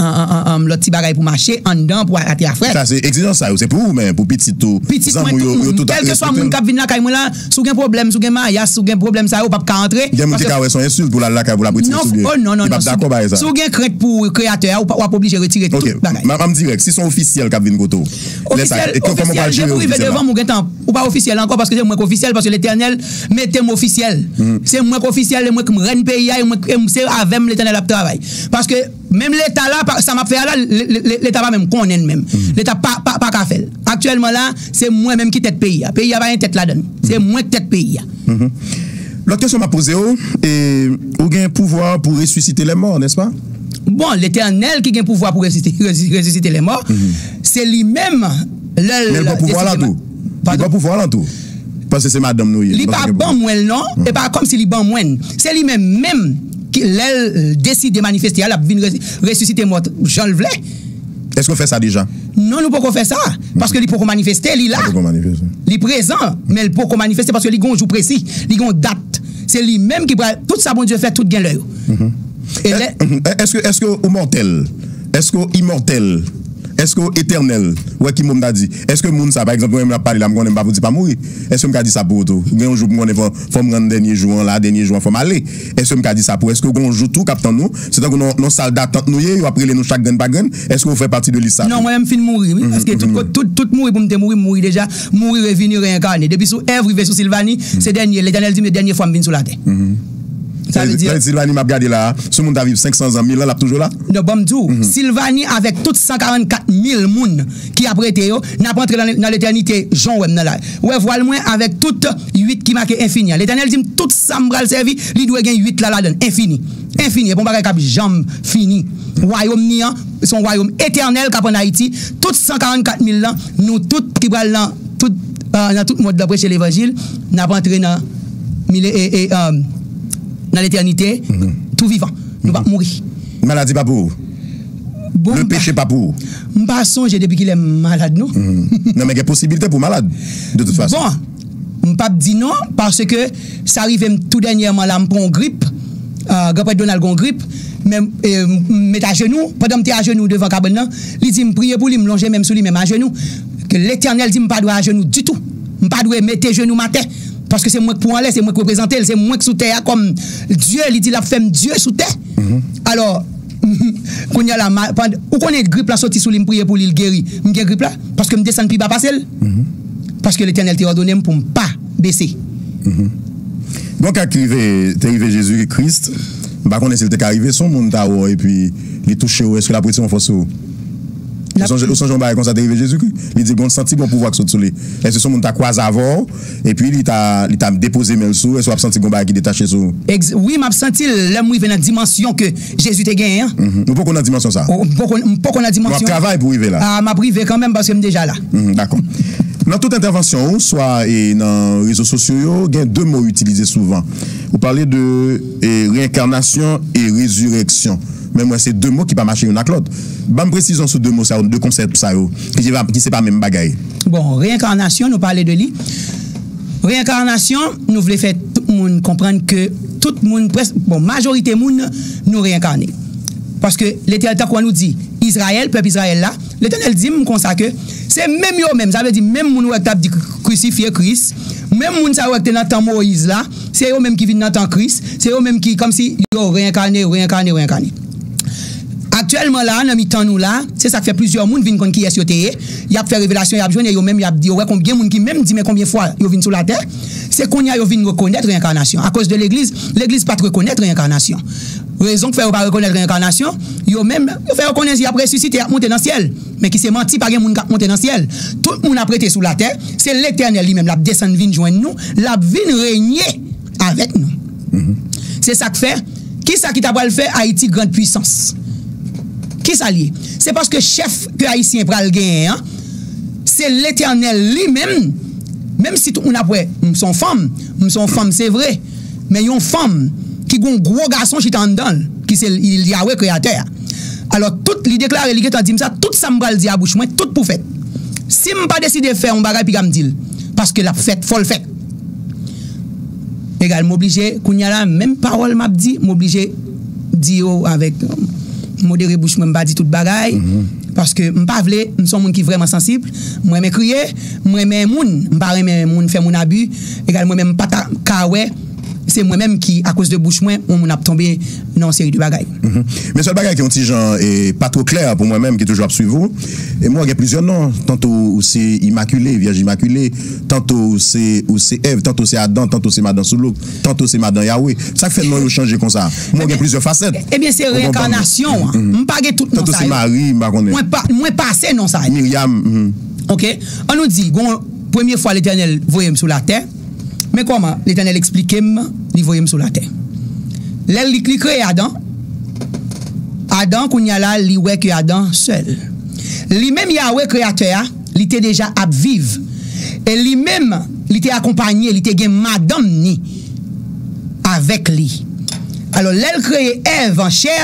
an, an, an, an, lòt ti bagay pou mache anndan pou atè a frèt. Sa se egzijans sa yo, se pou ou, men pou pitit ou, zanmi yo, yo tout ap respekte l. Pitit mwen, tout moun, kèlkeswa moun k ap vin lakay mwen la, si w gen pwoblèm, si w gen mayas, si w gen pwoblèm sa yo, w p ap ka antre. Gen moun ki ka wè se yon ensilt pou l al lakay pou l ap retire soulye. Non, oh, non, non, non, si w gen krent pou Kreyatè a, w p-, w ap oblije retire tout bagay. Ok, m, m dirèk, si se yon ofisyèl k ap vin kote w, lè sa, e kòman w pral jere ofisyèl la? Ofisyèl, depi w rive devan m, ou gentan, ou pa ofisyèl ankò, paske se mwen k ofisyèl, paske Letènèl mete m ofisyèl. Se mwen k ofisyèl, e mwen k rèn peyi a, e mwen k, e m, se avè m Letènèl ap travay. Paske menm Leta la, pa, sa m ap fè a la, le-, le-, le-, Leta pa menm konnen l menm. Leta pa, pa, pa ka fè l. Aktyèlman la, se mwen menm ki tèt peyi a. Peyi a pa gen tèt ladan l. Se mwen k tèt peyi a. Lòt kesyon m ap poze w, e, ou gen pouvwa pou resisite lè mò, nèspa? Bon, Letènèl ki gen pouvwa pou resisite, resi-, resisite lè mò, se li menm, lè l deside. Men l pran pouvwa la tou. Li pran pouvwa la tou. Paske se madanm nou ye. Li pa ban mwen l non, e pa kòmsi li ban mwen l. Se li menm, menm ki, lè l deside manifeste a, l ap vin resi-, resisite mò jan l vle. Èske w fè sa deja? Non, nou poko fè sa. Paske li poko manifeste, li la. Li poko manifeste. Li prezan, men li poko manifeste paske li gen yon jou presi, li gen yon dat. Se li menm ki pral, tout sa Bondye fè, tout gen lè yo. E lè, èske, èske ou mòtèl? Èske w imòtèl? Èske w etènèl? Ou wè ki mo m ta di? Èske moun sa, pa egzanp, mwen menm l ap pale la, m konnen m pa pou di pa mouri. Èske m ka di sa pou ou tou? Gen yon jou pou m konnen fò, fò m rann dènye jou an la, dènye jou an fò m ale. Èske m ka di sa pou ou? Èske w gen yon jou tou k ap tann ou? Se tankou nan, nan sal datant nou ye, yo ap rele nou chak grenn pa grenn. Èske w fè pati de lis sa tou? Non, mwen menm m fin mouri, wi. Paske tout, tout, tout mouri pou m te mouri, m mouri deja. Mouri, revini, reyènkane. Depi sou Èv, rive sou Silvani, se dènye. Letènèl di m, se dènye fwa m vin sou latè. Sa vle di, Silvani m ap gade la, si yon moun ta viv senk san zan, mil an, l ap toujou la? Non, ban m di w, Silvani avèk tout san karannkat mil moun ki ap rete yo, n ap antre nan, nan letènite, jan w wè m nan la. Ou wè vwal mwen avèk tout uit ki make enfini an. Letènèl di m, tout sa m pral sèvi, li dwe gen uit la ladan l, enfini. Enfini, e pa yon bagay k ap janm fini. Wayòm ni an, se yon wayòm etènèl k ap ann Ayiti. Tout san karannkat mil lan, nou tout ki pral nan tout, euh, nan tout mond lan preche levanjil, n ap antre nan mil e, e, euh, nan letènite, tou vivan. Nou p ap mouri. Maladi pa pou ou. Bon, le peche pa pou ou. M pa sonje depi kilè m malad, non. Non, men gen posibilite pou w malad, de tout fason. Bon, m p ap di non, paske sa rive m tou dènyèman la, m pran yon grip. Ah, Granprèt Donald gen yon grip, men, eh, m, m met ajenou, pandan m te ajenou devan kabann nan, li di m priye pou li, m lonje men m sou li, men m ajenou. Ke Letènèl di m pa dwe ajenou ditou. M pa dwe mete jenou m atè. Paske se mwen k pou anlè, se mwen k reprezante l, se mwen k sou tè a kòm Dye, li di l ap fè m Dye sou tè. Alò, kounye a la, ma, pand-, ou konnen grip la soti sou li, m priye pou li, l geri. M gen grip la, paske m desann pi ba pase l. Paske Letènèl te òdone m pou m pa bese. Bon, ka k rive, te rive Jezi Kris, m pa konnen si l te ka rive, si yon moun ta wè w epi li touche w, èske l ap retire yon fòs sou ou? Ou sonje, ou sonje yon bagay konsa te rive Jezikri? Li di, gon santi, gon pouvwa k sot sou li. Èske se yon moun ta kwaze avè w, epi li ta, li ta depoze men l sou ou, èske w ap santi gon bagay ki detache sou ou? Ex-, wi, m ap santi l lè m rive nan dimansyon ke Jezi te genyen an. Nou poko nan dimansyon sa? O, m poko, m poko nan dimansyon. Nou ap travay pou rive la? Ah, m ap rive kanmenm paske m deja la. Dakò. Nan tout entèvansyon ou, swa, e, nan rezo sosyo yo, gen de mo ou itilize souvan. Ou pale de, e, reyènkanasyon e rezirèksyon. Men mwen, se de mo ki pa mache youn ak lòt. Ban m presizyon sou de mo sa yo, de konsèp sa yo, ki se pa, ki se pa menm bagay. Bon, reyènkanasyon, nou pale de li. Reyènkanasyon, nou vle fè tout moun konprann ke tout moun, près-, bon, majorite moun, nou reyènkane. Paske Letènèl, tankou nou di, Izrayèl, pèp Izrayèl la, Letènèl di m konsa ke se menm yo menm, sa vle di menm moun ou wè k t ap di kri-, krisifye Kris, menm moun sa yo wè k te nan tan Moyiz la, se yo menm ki vin nan tan Kris, se yo menm ki kòmsi yo reyènkane, reyènkane, reyènkane. Aktyèlman la, nan mitan nou la, se sa k fè plizyè moun vin konn kiyès yo te ye, y ap fè revelasyon, y ap jwenn, e yo menm, y ap di, yo wè konbyen moun ki menm di, men konbyen fwa yo vin sou latè, se kounye a yo vin rekonèt reyènkanasyon. Akoz de legliz, legliz pa t rekonèt reyènkanasyon. Rezon k fè yo pa rekonèt reyènkanasyon, yo menm, yo fè yo konnen y ap resisite, y ap monte nan syèl. Men ki se manti, pa gen moun k ap monte nan syèl. Tout moun ap rete sou latè, se Letènèl li menm, l ap desann vin jwenn nou, l ap vin renye avèk nou. Se sa k fè, kisa ki ta pral fè Ayiti grand puissance? Kisa l ye? Se paske chèf ke Ayisyen pral genyen an, se Letènèl li menm, menm si tout moun ap wè, m se yon fanm, m se yon fanm, se vre, men yon fanm ki gen yon gwo gason chita anndan l, ki se Yahweh Kreyatè a. Alò, tout, li deklare, li gentan di m sa, tout sa m pral di a bouch mwen, tout pou fèt. Si m pa deside fè yon bagay, piga m di l. Paske l ap fèt, fò l fèt. Egal, m oblije, kounye a la, menm pawòl m ap di, m oblije di yo avèk, euh, modere bouch mwen, m pa di tout bagay. Paske m pa vle, m se yon moun ki vrèman sansib. M renmen kriye, m renmen moun, m pa renmen moun fè moun abi. Egal, mwen menm, m pa ta ka wè, se mwen menm ki, akoz de bouch mwen, yon moun ap tonbe nan yon seri de bagay. Men sèl bagay ki yon ti jan, e, pa two klè pou mwen menm ki toujou ap swiv ou, e mwen gen plizyè non, tanto ou se Imakile, Vyèj Imakile, tanto ou se, ou se Èv, tanto se Adan, tanto se Madan Soulouk, tanto se Madan Yawe. Sa k fè non yo chanje konsa? Mwen gen plizyè fasèt. Ebyen, se reyènkanasyon an. M pa gen tout non sa yo. Tanto se Mari, m pa konnen. Mwen pa, mwen pase non sa yo. Miryam. Ok? An nou di, gon premye fwa Letènèl voye m sou latè, men kòman Letènèl eksplike m, li voye m sou latè. Lè li, li kreye Adan, Adan, kounye a la, li wè ke Adan sèl. Li menm, Yahweh, Kreyatè a, li te deja ap viv. E li menm, li te akonpanye, li te gen madanm ni avèk li. Alò, lè l kreye Èv an chè,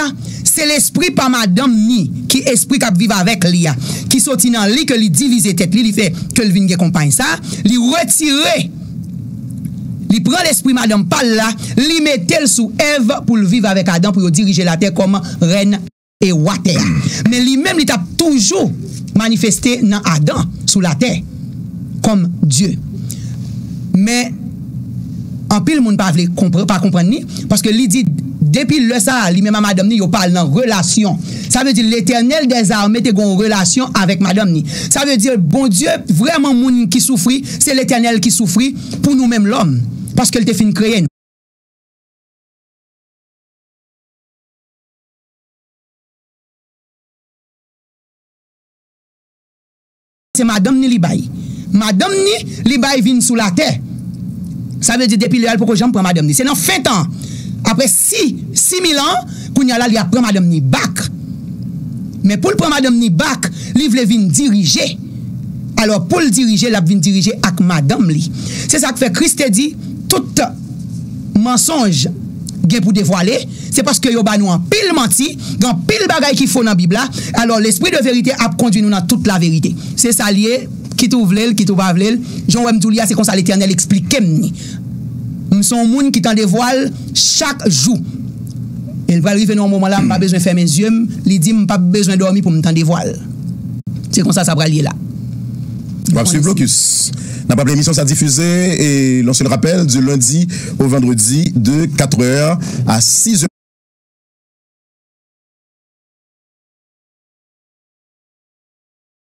se lespri pa madanm ni, ki espri k ap viv avèk li a, ki soti nan li, ke li divize tèt li, li fè ke l vin gen konpay sa, li retire, li pran lespri madanm pa l la, li mete l sou Èv pou l viv avèk Adan, pou yo dirije latè kòm rèn. e watè a. Men li menm, li t ap toujou manifeste nan Adan sou latè kòm Dye. Men anpil moun pa vle konpr-, pa konprann li, paske li di, depi lè sa a, li menm a madanm ni, yo pa al nan relasyon. Sa vle di, Letènèl dèzame te gen yon relasyon avèk madanm ni. Sa vle di, Bondye, vrèman, moun ki soufri, se Letènèl ki soufri pou nou menm lòm, paske l te fin kreye nou. Se madanm ni li bay. Madanm ni li bay vin sou latè. Sa vle di depi lè a, l poko janm pran madanm ni. Se nan fen tan, apre sis, sis mil an, kounye a la, li ap pran madanm ni back. Men pou l pran madanm ni back, li vle vin dirije. Alò, pou l dirije, l ap vin dirije ak madanm li. Se sa k fè Kris te di, tout mansonj gen pou devwale, se paske yo ba nou anpil manti, gen anpil bagay ki fo nan Bib la. Alò, lespri de verite ap kondui nou nan tout laverite. Se sa l ye, kit ou vle l, kit ou pa vle l. Jan w wè m di w li a, se konsa Letènèl eksplike m ni. M se yon moun ki tande vwa l chak jou. E l pral rive nan yon moman la, m pa bezwen fèmen zye m, li di m m p ap bezwen dòmi pou m tande vwa l. Se konsa sa pral ye la. W ap swiv Blocus. N ap raple emisyon sa difize, e, on se le rappelle, du lundi au vendredi de quatre heures à six heures.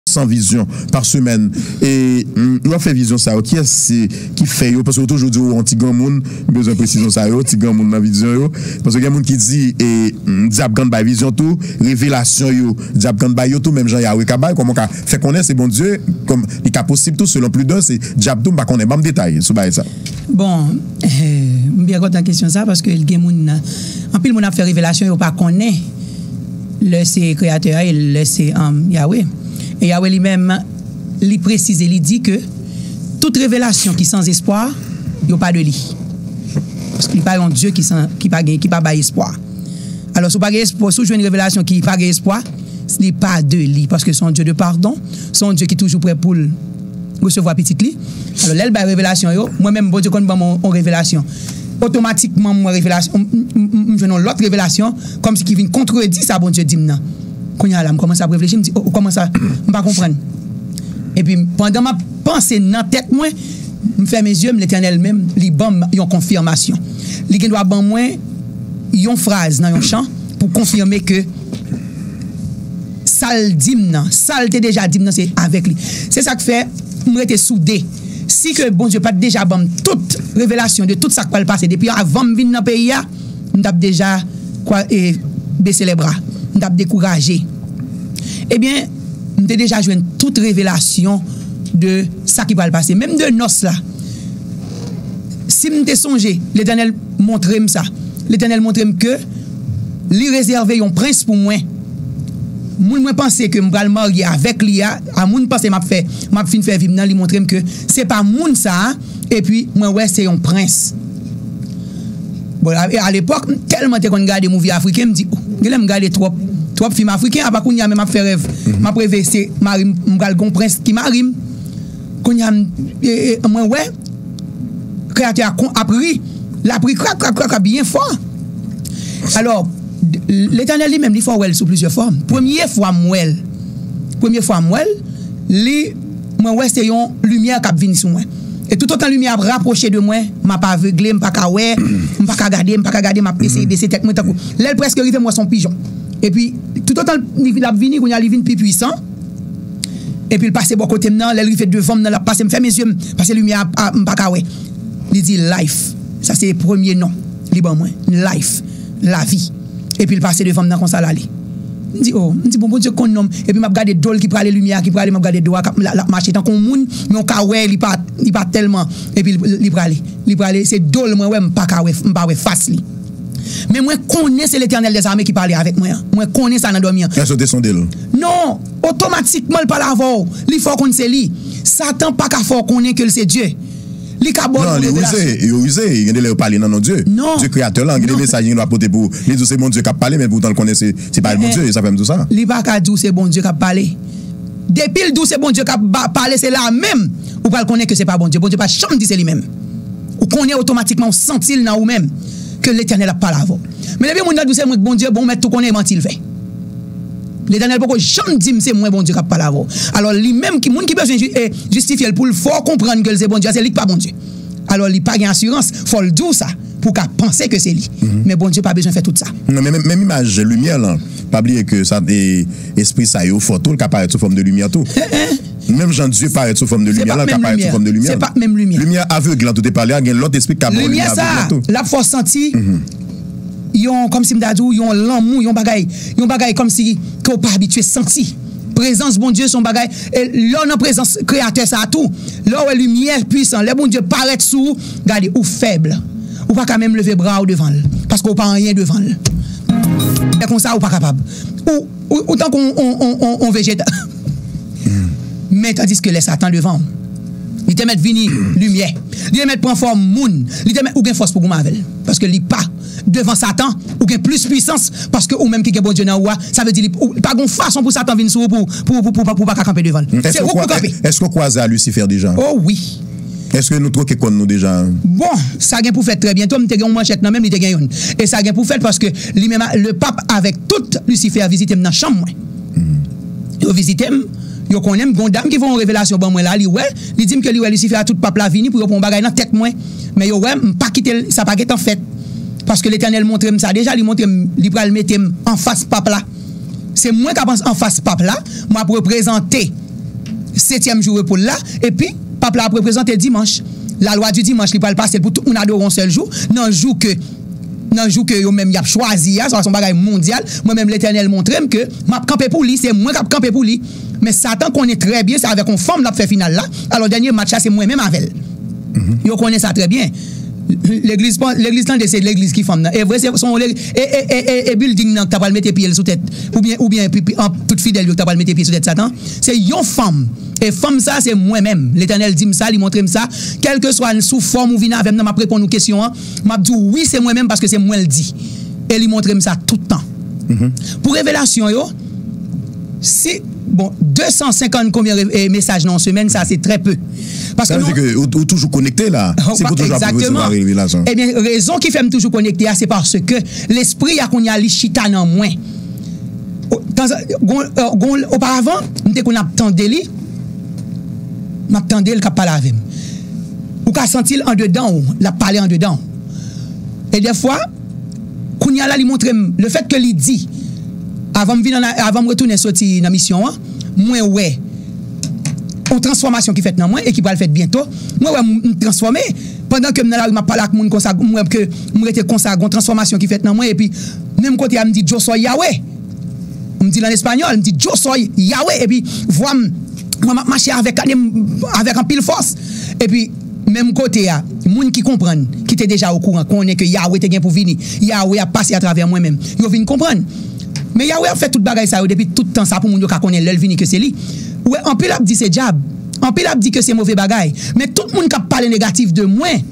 San vizyon pa semèn. E, mm, w ap fè vizyon sa yo, kiyès se ki fè yo? Paske w toujou di w yon ti granmoun, m bezwen presizyon sa yo, ti granmoun nan vizyon yo. Paske gen moun ki di, e, mm, dyab ka bay vizyon tou, revelasyon yo, dyab ka bay yo tou, menm jan Yawe ka bay, kòman w ka fè konnen se Bondye, kòm li ka posib tou, selon Prudence, se dyab tou, m pa konnen. Ban m detay sou bagay sa. Bon, eh, m byen kontan kesyon sa, paske gen moun, anpil moun ap fè revelasyon, yo pa konnen lè se Kreyatè a e lè se, um, Yawe. E Yawe li menm, li presize, li di ke tout revelasyon ki san espwa, yo pa de li. Paske li pa yon Dye ki san, ki pa gen, ki pa bay espwa. Alò, si w pa gen espwa, si w jwenn revelasyon ki pa gen espwa, li pa de li, paske se yon Dye de padon, se yon Dye ki toujou prè pou l resevwa pitit li. Alò, lè l bay revelasyon yo, mwen menm, Bondye konn ban mwen yon revelasyon. Otomatikman, m wè revelasyon, m, m, m, m jwenn yon lòt revelasyon, kòmsi ki vin kontredi sa Bondye di m nan. Kounye a la, m kòmanse ap reflechi, m di, "O, kòman sa? M pa konprann." Epi, pandan m ap panse nan tèt mwen, m fèmen zye m, Letènèl menm, li ban m yon konfimasyon. Li gen dwa ban mwen yon fraz nan yon chan pou konfime ke sa l di m nan, sa l te deja di m nan, se avèk li. Se sa k fè m rete soude. Si ke Bondye pa t deja ban m tout revelasyon de tout sa k pral pase depi avan m vin nan peyi a, m t ap deja kwa, e, bese lè bra. M t ap dekouraje. Ebyen, m te deja jwenn tout revelasyon de sa ki pral pase. Menm de nòs la, si m te sonje, Letènèl montre m sa. Letènèl montre m ke li rezève yon prens pou mwen. Moun mwen panse ke m pral marye avèk li a, a moun panse m ap fè, m ap fin fè vi m nan, li montre m ke se pa moun sa a, epi mwen wè se yon prens. Bon, a, a lepòk, m tèlman te konn gade movie afriken, m di, "Oh, genlè m gade twòp, twòp fim afriken, apa kounye a menm m ap fè rèv. M ap reve se mari m, m pral gon prens ki mari m." Kounye a, m, e, e, mwen wè, Kreyatè a kon-, ap ri, l ap ri krak, krak, krak, krak, byen fò. Alò, Letènèl li menm, li fè w wè l sou plizyè fòm. Premye fwa m wè l, premye fwa m wè l, li, mwen wè se yon limyè k ap vin sou mwen. E toutotan limyè ap rapwoche de mwen, m ap avegle, m pa ka wè, m pa ka gade, m pa ka gade, m ap eseye bese tèt mwen tankou. Lè l prèske rive, m wè se yon pijon. Epi, toutotan li, l ap vini, kounye a li vin pi pwisan. Epi l pase bò kote m nan, lè l rive devan m nan, l ap pase, m fèmen zye m, paske limyè a, a, m pa ka wè. Li di, "Life." Sa se premye non li ban mwen. Life. Lavi. Epi l pase devan m nan konsa l ale. M di, "Oh," m di, "Bon, Bondye konn non m." Epi m ap gade do l ki prale, limyè a ki prale, m ap gade do a k ap, l ap mache tankou yon moun, men w ka wè li pa, li pa tèlman. Epi li, li prale. Li prale, se do l mwen wè, m pa ka wè, m pa wè fas li. Men mwen konnen se Letènèl dèzame ki pale avèk mwen an. Mwen konnen sa nan dòmi an. Èske w te sonde l? Non, otomatikman l pale avè w. Li fè w konn se li. Satan pa ka fè w konnen ke l se Dye. Li ka ba w yon revelasyon. Non, li rize, yo rize. Gen de lè yo pale nan non Dye. Non. Dye kreyatè la, gen de mesaj li gen dwa pote pou ou. Li di w se Bondye k ap pale, men poutan l konnen se, se pa Bondye, e sa fè m di w sa. Li pa ka di w se Bondye k ap pale. Depi l di w se Bondye k ap ba-, pale, se la menm ou pral konnen ke se pa Bondye. Bondye pa janm di se li menm. Ou konnen otomatikman, ou santi l nan ou menm ke Letènèl ap pale avè w. Men depi moun nan di w se mwen k Bondye, bon, ou mèt tou konnen e manti l fè. Letènèl poko janm di m se mwen Bondye k ap pale avè w. Alò, li menm, ki, moun ki bezwen ji- eh, jistifye l pou l fè w konprann ke l se Bondye a, se li k pa Bondye. Alò, li pa gen asirans, fò l di w sa, pou w ka panse ke se li. Men Bondye pa bezwen fè tout sa. Non, men menm imaj limyè lan, pa bliye ke sa, e, espri sa yo fò tou, l ka parèt sou fòm de limyè tou. Menm jan Dye parèt sou fòm de limyè, la ka parèt sou fòm de limyè. Se pa menm limyè. Limyè aveglan tou te pale a, gen lòt espri k ka ba w limyè aveglan tou. Limyè sa, l ap fè w santi yon, kòmsi m ta di w, yon lanmou, yon bagay, yon bagay kòmsi ke w pa abitye santi. Prezans Bondye se yon bagay, e lè w nan prezans Kreyatè sa a tou, lè w wè limyè pwisan, lè Bondye parèt sou ou, gade, ou fèb. Ou pa ka menm leve bra w devan l, paske w pa anyen devan l. Lè konsa, ou pa kapab. Ou, ou, ou tankou yon, yon, yon, yon, yon vejeta. Men tandiske lè Satan devan w, li te mèt vini limyè. Li te mèt pran fòm moun. Li te mèt, ou gen fòs pou goumen avè l. Paske li pa. Devan Satan, ou gen plis pwisans paske ou menm ki gen Bondye nan ou a, sa vle di li, ou, pa gen fason pou Satan vin sou ou pou, pou, pou, pou, pou, pou pa ka kanpe devan l. Se ou k pou kanpe. Èske w kwaze a Lisifè deja? O wi. Èske nou twoke kòn nou deja? Bon, sa gen pou fèt trè byento. M te gen yon manchèt nan men m, li te gen youn. E sa gen pou fèt paske li menm, le pap avèk tout Lisifè vizite m nan chanm mwen. Yo vizite m, yo konnen m. Gen yon dam ki voye yon revelasyon ban mwen la, li wè, li di m ke li wè Lisifè a tout pap la vini pou yo pran yon bagay nan tèt mwen. Men yo wè m pa kite l, sa pa gentan fèt. Paske Letènèl montre m sa deja, li montre m li pral mete m anfas pap la. Se mwen k ap anfas pap la, mwen ap reprezante setyèm jou repo l la, epi pap la ap reprezante dimanch. Lalwa di dimanch, li pral pase l pou tout moun adore yon sèl jou, nan jou ke, nan jou ke yo menm y ap chwazi a, sa se yon bagay mondyal. Mwen menm, Letènèl montre m ke m ap kanpe pou li, se mwen k ap kanpe pou li. Men Satan konnen trè byen se avèk yon fanm l ap fè final la. Alò, dènye match la, se mwen menm avè l. Yo konnen sa trè byen. Legliz, legliz tande se legliz ki fanm nan. E vre, se, se yon legliz. E, e, e, e, e building nan ki ta pral mete pye l sou tèt. Oubyen, oubyen, pi, pi, an, tout fidèl yo ki ta pral mete pye sou tèt Satan. Se yon fanm. E fanm sa, se mwen menm. Letènèl di m sa, li montre m sa. Kèlkeswa sou fòm ou vin avè m nan, m ap reponn ou kesyon an. M ap di w wi, se mwen menm paske se mwen l di. E li montre m sa tout tan. Pou revelasyon yo, si, bon, de san senkant konbyen re- e, mesaj nan yon semèn, sa se trè pe. Paske Sa vle di ke ou, ou toujou konekte la. Se pou toujou ap resevwa revelasyon. Ebyen, rezon ki fè m toujou konekte a, se paske lespri a kounye a li chita nan mwen. O, tanzan, gon, e, gon, oparavan, m te konn ap tande li. M ap tande l k ap pale avè m. Ou ka santi l andedan w, l ap pale andedan w. E dèfwa, kounye a la, li montre m, lefètke li di, avan m vin ann, avan m retounen soti nan misyon an, mwen wè yon transfòmasyon ki fèt nan mwen e ki pral fèt byento. Mwen wè m, m transfòme. Pandan ke m nan lari, m ap pale ak moun konsa, m wè ke m rete konsa, gon transfòmasyon ki fèt nan mwen, epi menm kote a, m di, "Yo soy Yahweh." M di l an espanyòl, m di, "Yo soy Yahweh," epi vwa m, mwen m ap mache avèk ane m, avèk anpil fòs. Epi, menm kote a, moun ki konprann, ki te deja okouran, konnen ke Yahweh te gen pou vini. Yahweh ap pase atravè mwen menm. Yo vin konprann. Men Yahweh ap fè tout bagay sa yo depi tout tan sa pou moun yo ka konnen lè l vini ke se li. Ou wè, anpil ap di se dyab. Anpil ap di ke se move bagay. Men tout moun k ap pale negatif de mwen,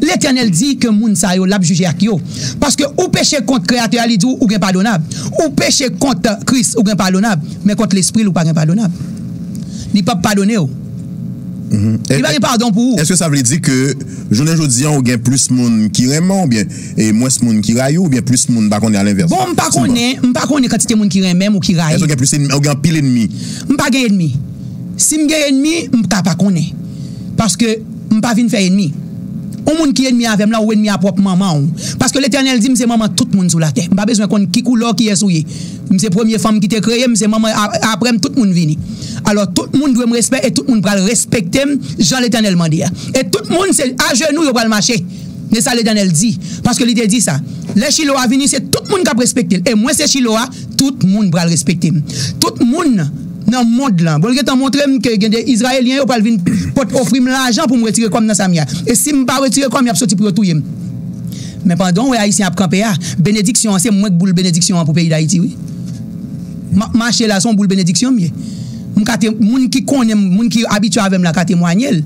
Letènèl di ke moun sa yo, l ap jije ak yo. Paske ou peche kont Kreyatè a, li di w ou gen padonab. Ou peche kont Kris, ou gen padonab. Men kont lespri l, ou pa gen padonab. Li p ap padone w. Li pa gen padon pou ou. Èske sa vle di ke jounen jodi an, ou gen plis moun ki renmen w oubyen e mwens moun ki rayi w oubyen plis moun, m pa konnen, alenvès? Bon, m pa konnen, m pa konnen kantite moun ki renmen m ou ki rayi m. Èske ou gen plis ènmi, ou gen anpil ènmi? M pa gen ènmi. Si m gen ènmi, m ka pa konnen. Paske m pa vin fè ènmi. Yon moun ki ènmi avè m la, ou ènmi a pwòp manman w. Paske Letènèl di m se manman tout moun sou latè. M pa bezwen konn ki koulè w, kiyès ou ye. M se premye fanm ki te kreye, m se manman, a- apre m tout moun vini. Alò, tout moun dwe m respè e tout moun pral respekte m jan Letènèl mande a. E tout moun se ajenou yo pral mache. Men sa Letènèl di. Paske li te di sa. Lè Chilo a vini, se tout moun k ap respekte l. E mwen se Chilo a, tout moun pral respekte m. Tout moun nan mond lan. Bon, l gentan montre m ke gen de Izrayelyen yo pral vin pot ofri m lajan pou m retire kò m nan sa m ye a. E si m pa retire kò m, y ap soti pou yo touye m. Men pandan w wè Ayisyen ap kanpe a, benediksyon an, se mwen k boul benediksyon an pou peyi Dayiti, wi. M ap mache la, se yon boul benediksyon m ye. M ka te, moun ki konnen m, moun ki abitye avè m la ka temwanye l.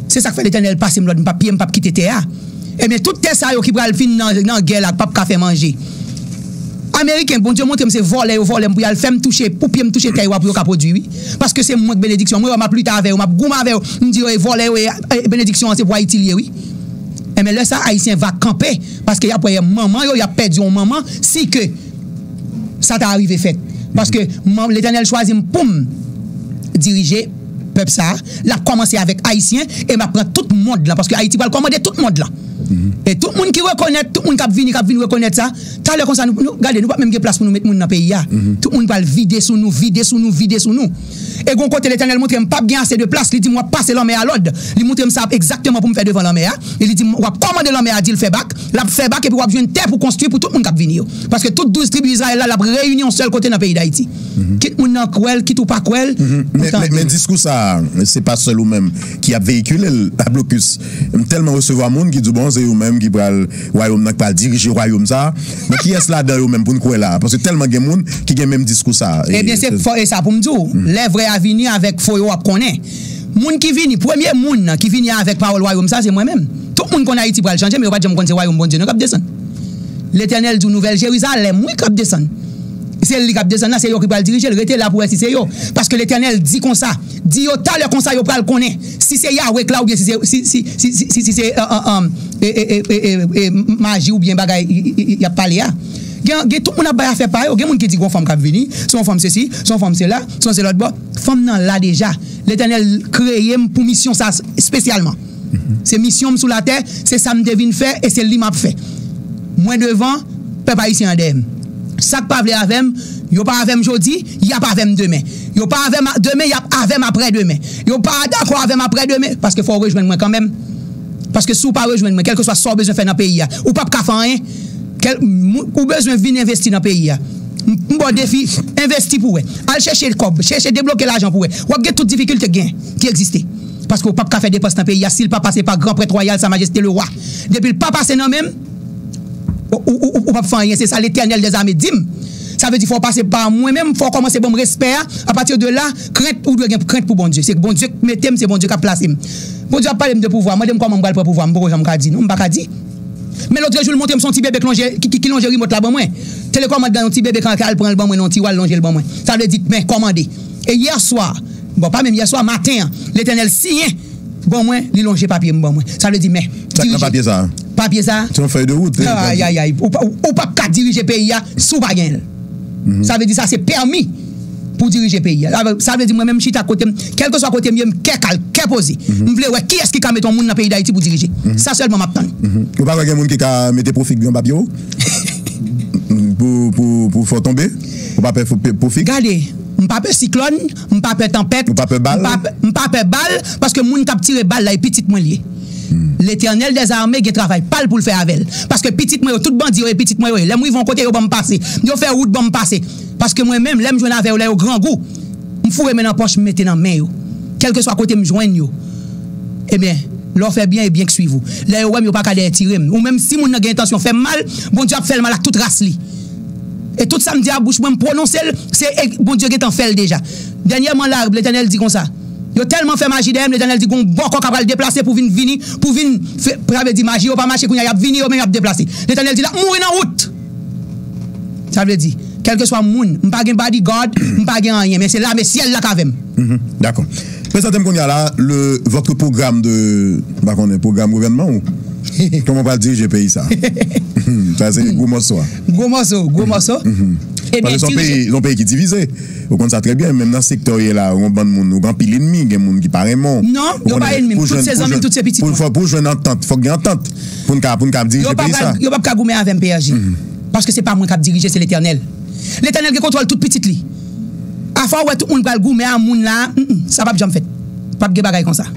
Se sa k fè Letènèl pase m lòd, m p ap, pye m p ap kite tè a. Ebyen, tout tè sa yo ki pral fin nan, nan gè la, p ap ka fè manje. Ameriken, Bondye montre m se vòlè yo vòlè m pou y al fè m touche, pou pye m touche tè yo a pou yo ka pwodui, wi. Paske se mwen k benediksyon. Mwen wè m ap lite avè yo, m ap goumen avè yo. M di yo, e vòlè yo, e, e benediksyon an se pou Ayiti l ye, wi. Enben, lè sa, Ayisyen va kanpe, paske y ap wè manman yo, y ap pèdi yon manman, si ke sa ta rive fèt. Paske Letènèl chwazi m pou m dirije pèp sa a. L ap kòmanse avèk Ayisyen e m ap pran tout mond lan. Paske Ayiti pral kòmande tout mond lan. E tout moun ki rekonèt, tout moun k ap vini, k ap vin rekonèt sa, talè konsa, nou, nou, gade, nou p ap menm gen plas pou nou met moun nan peyi a. Tout moun pral vide sou nou, vide sou nou, vide sou nou. E gon kote Letènèl montre m p ap gen ase de plas, li di m w ap pase lanmè a lòd. Li montre m sa egzakteman pou m fè devan lanmè a. E li di m w ap kòmande lanmè a di l fè bak, l ap fè bak epi w ap jwenn tè pou konstwi pou tout moun k ap vini yo. Paske tout douz tribi Izrayèl la, l ap reyini yon sèl kote nan peyi Dayiti. Kit moun nan kwè l, kit ou pa kwè l, Men, men, men diskou sa a, se pa sèl ou menm ki ap veyikile l, Ablokis. M tèlman resevwa moun ki di, bon, se ou menm ki pral, wayòm nan ki pral dirije wayòm sa a. Men kiyès ladan yo menm pou n kwè la? Paske tèlman gen moun ki gen menm diskou sa a. Ebyen, se fo, e sa pou m di w. Lè vrè a vini avèk fo yo, w ap konnen. Moun ki vini, premye moun ki vini avèk pawòl wayòm sa, se mwen menm. Tout moun konn Ayiti pral chanje, men yo pa t janm konn se wayòm Bondye non k ap desann. Letènèl di w Nouvèl Jerizalèm, wi, k ap desann. Se li k ap desann la, se yo ki pral dirije l. Rete la pou w wè si se yo. Paske Letènèl di konsa, di yo talè konsa yo pral konnen si se Yawe k la oubyen si se, si, si, si, si, si se e, e, e, e, e, e, e, maji oubyen bagay y, y, y, y ap pale a. Gen, gen tout moun ap bay afè pa yo. Gen moun ki di gon fanm k ap vini, se yon fanm sesi, se yon fanm sela, se yon se lòt bò. Fanm nan la deja. Letènèl kreye m pou misyon sa espesyalman. Se misyon m sou latè, se sa m te vin fè e se li m ap fè. Mwen devan, pèp ayisyen an dèyè m. Sa k pa vle avè m, yo pa avè m jodi, y ap avè m demen. Yo pa avè m demen, y ap avè m aprè demen. Yo pa dakò avè m aprè demen, paske fò w rejwenn mwen kanmenm. Paske si w pa rejwenn mwen, kèlkeswa sa w bezwen fè nan peyi a, ou p ap ka fè anyen. Kèl, ou bezwen vin envesti nan peyi a. M, m ba w defi, envesti pou w wè. Al chèche kòb, chèche debloke lajan pou w wè. W ap gen tout difikilte k gen, ki egziste. Paske w p ap ka fè depans nan peyi a si l pa pase pa gran prèt wayal, Sa Majeste le Wa. Depi l pa pase nan men m, ou, ou, ou, ou p ap fè anyen. Se sa Letènèl dèzame di m. Sa vle di fò w pase pa mwen menm, fò w kòmanse ban m respè a. Apati de la, krent, ou dwe gen krent pou Bondye. Se Bondye k mete m, se Bondye k ap plase m. Bondye ap pale m de pouvwa, mande m kòman m pral pran pouvwa, m poko janm ka di non, m pa ka di. Men lòt jou, l montre m se yon ti bebe k lonje, ki, ki, ki lonje rimòt la ban mwen. Telekòmand lan, yon ti bebe k al pran l ban mwen nan yon tiwa, l lonje l ban mwen. Sa vle di, men, kòmande. E yèswa, bon, pa menm yèswa, maten an, Letènèl siyen ban mwen, li lonje papye m ban mwen. Sa vle di, men, dirije. Sa k nan papye sa a? Papye sa a? Se yon fèy de wout. Ayayay, ou p ap ka dirije peyi a si w pa gen l. Sa vle di sa se pèmi pou dirije peyi a. Sa vle di mwen menm m chita kote m, kèlkeswa kote m ye, m kè kal, kè poze. M vle wè kiyès ki ka mete yon moun nan peyi Dayiti pou dirije. Sa sèlman m ap tann. Ou pa kwè gen moun ki ka mete pwofik nan papye w? Pou, pou, pou fè w tonbe? Ou pa pè pwofik? Gade, m pa pè siklòn, m pa pè tanpèt. Ou pa pè bal? M pa pè, m pa pè bal, paske moun k ap tire bal la, e pitit mwen l ye. Letènèl dèzame gen travay pa l pou l fè avè l. Paske pitit mwen yo, tout bandi yo, e pitit mwen yo ye. Lè m rive yon kote, yo ban m pase. Yo fè wout ban m pase. Paske mwen menm, lè m jwenn avè yo, lè yo grangou, m foure men nan pòch, m mete nan men yo. Kèlkeswa kote m jwenn yo. Ebyen, lè w fè byen, e byen k swiv ou. Lè yo wè m, yo pa ka dèyè tire m. Ou menm, si moun nan gen entansyon fè m mal, Bondye ap fè l mal ak tout ras li. E tout sa m di a bouch mwen, m pwononse l, se Bondye gentan fè l deja. Dènyèman la, Letènèl di konsa, yo tèlman fè maji dèyè m, Letènèl di gon bòkò k ap pral deplase pou vin vini, pou vin fè, sa vle di maji yo pa mache, kounye a y ap vini, yo menm y ap deplase. Letènèl di l ap mouri nan wout. Sa vle di, kèlkeswa moun, m pa gen bodyguard, m pa gen anyen, men se lame syèl la k avè m. Dakò. Prezante m kounye a la, le, votre programme de, m pa konnen, pwogram gouvènman ou? Kòman w pral dirije peyi sa? Sa se gwo mòso a. Gwo mòso, gwo mòso. Ebyen, dirije. Paske se yon peyi, se yon peyi ki divize. Ou konn sa trè byen, menm nan sektè w ye la, ou gon bann moun, ou gen anpil ènmi, gen moun ki pa renmen w. Non, yo pa ènmi m, tout se zanmi m, tout se pitit mwen. Pou, pou, pou jwenn antant, fòk gen antant pou n ka, pou n ka dirije peyi sa. Yo p ap ka goumen avè m, P R G. Paske se pa mwen k ap dirije, se Letènèl. Letènèl gen kontwòl tout pitit li. Afè w wè tout moun pral goumen a moun la, mm, mm, sa p ap janm fèt. P ap gen bagay konsa.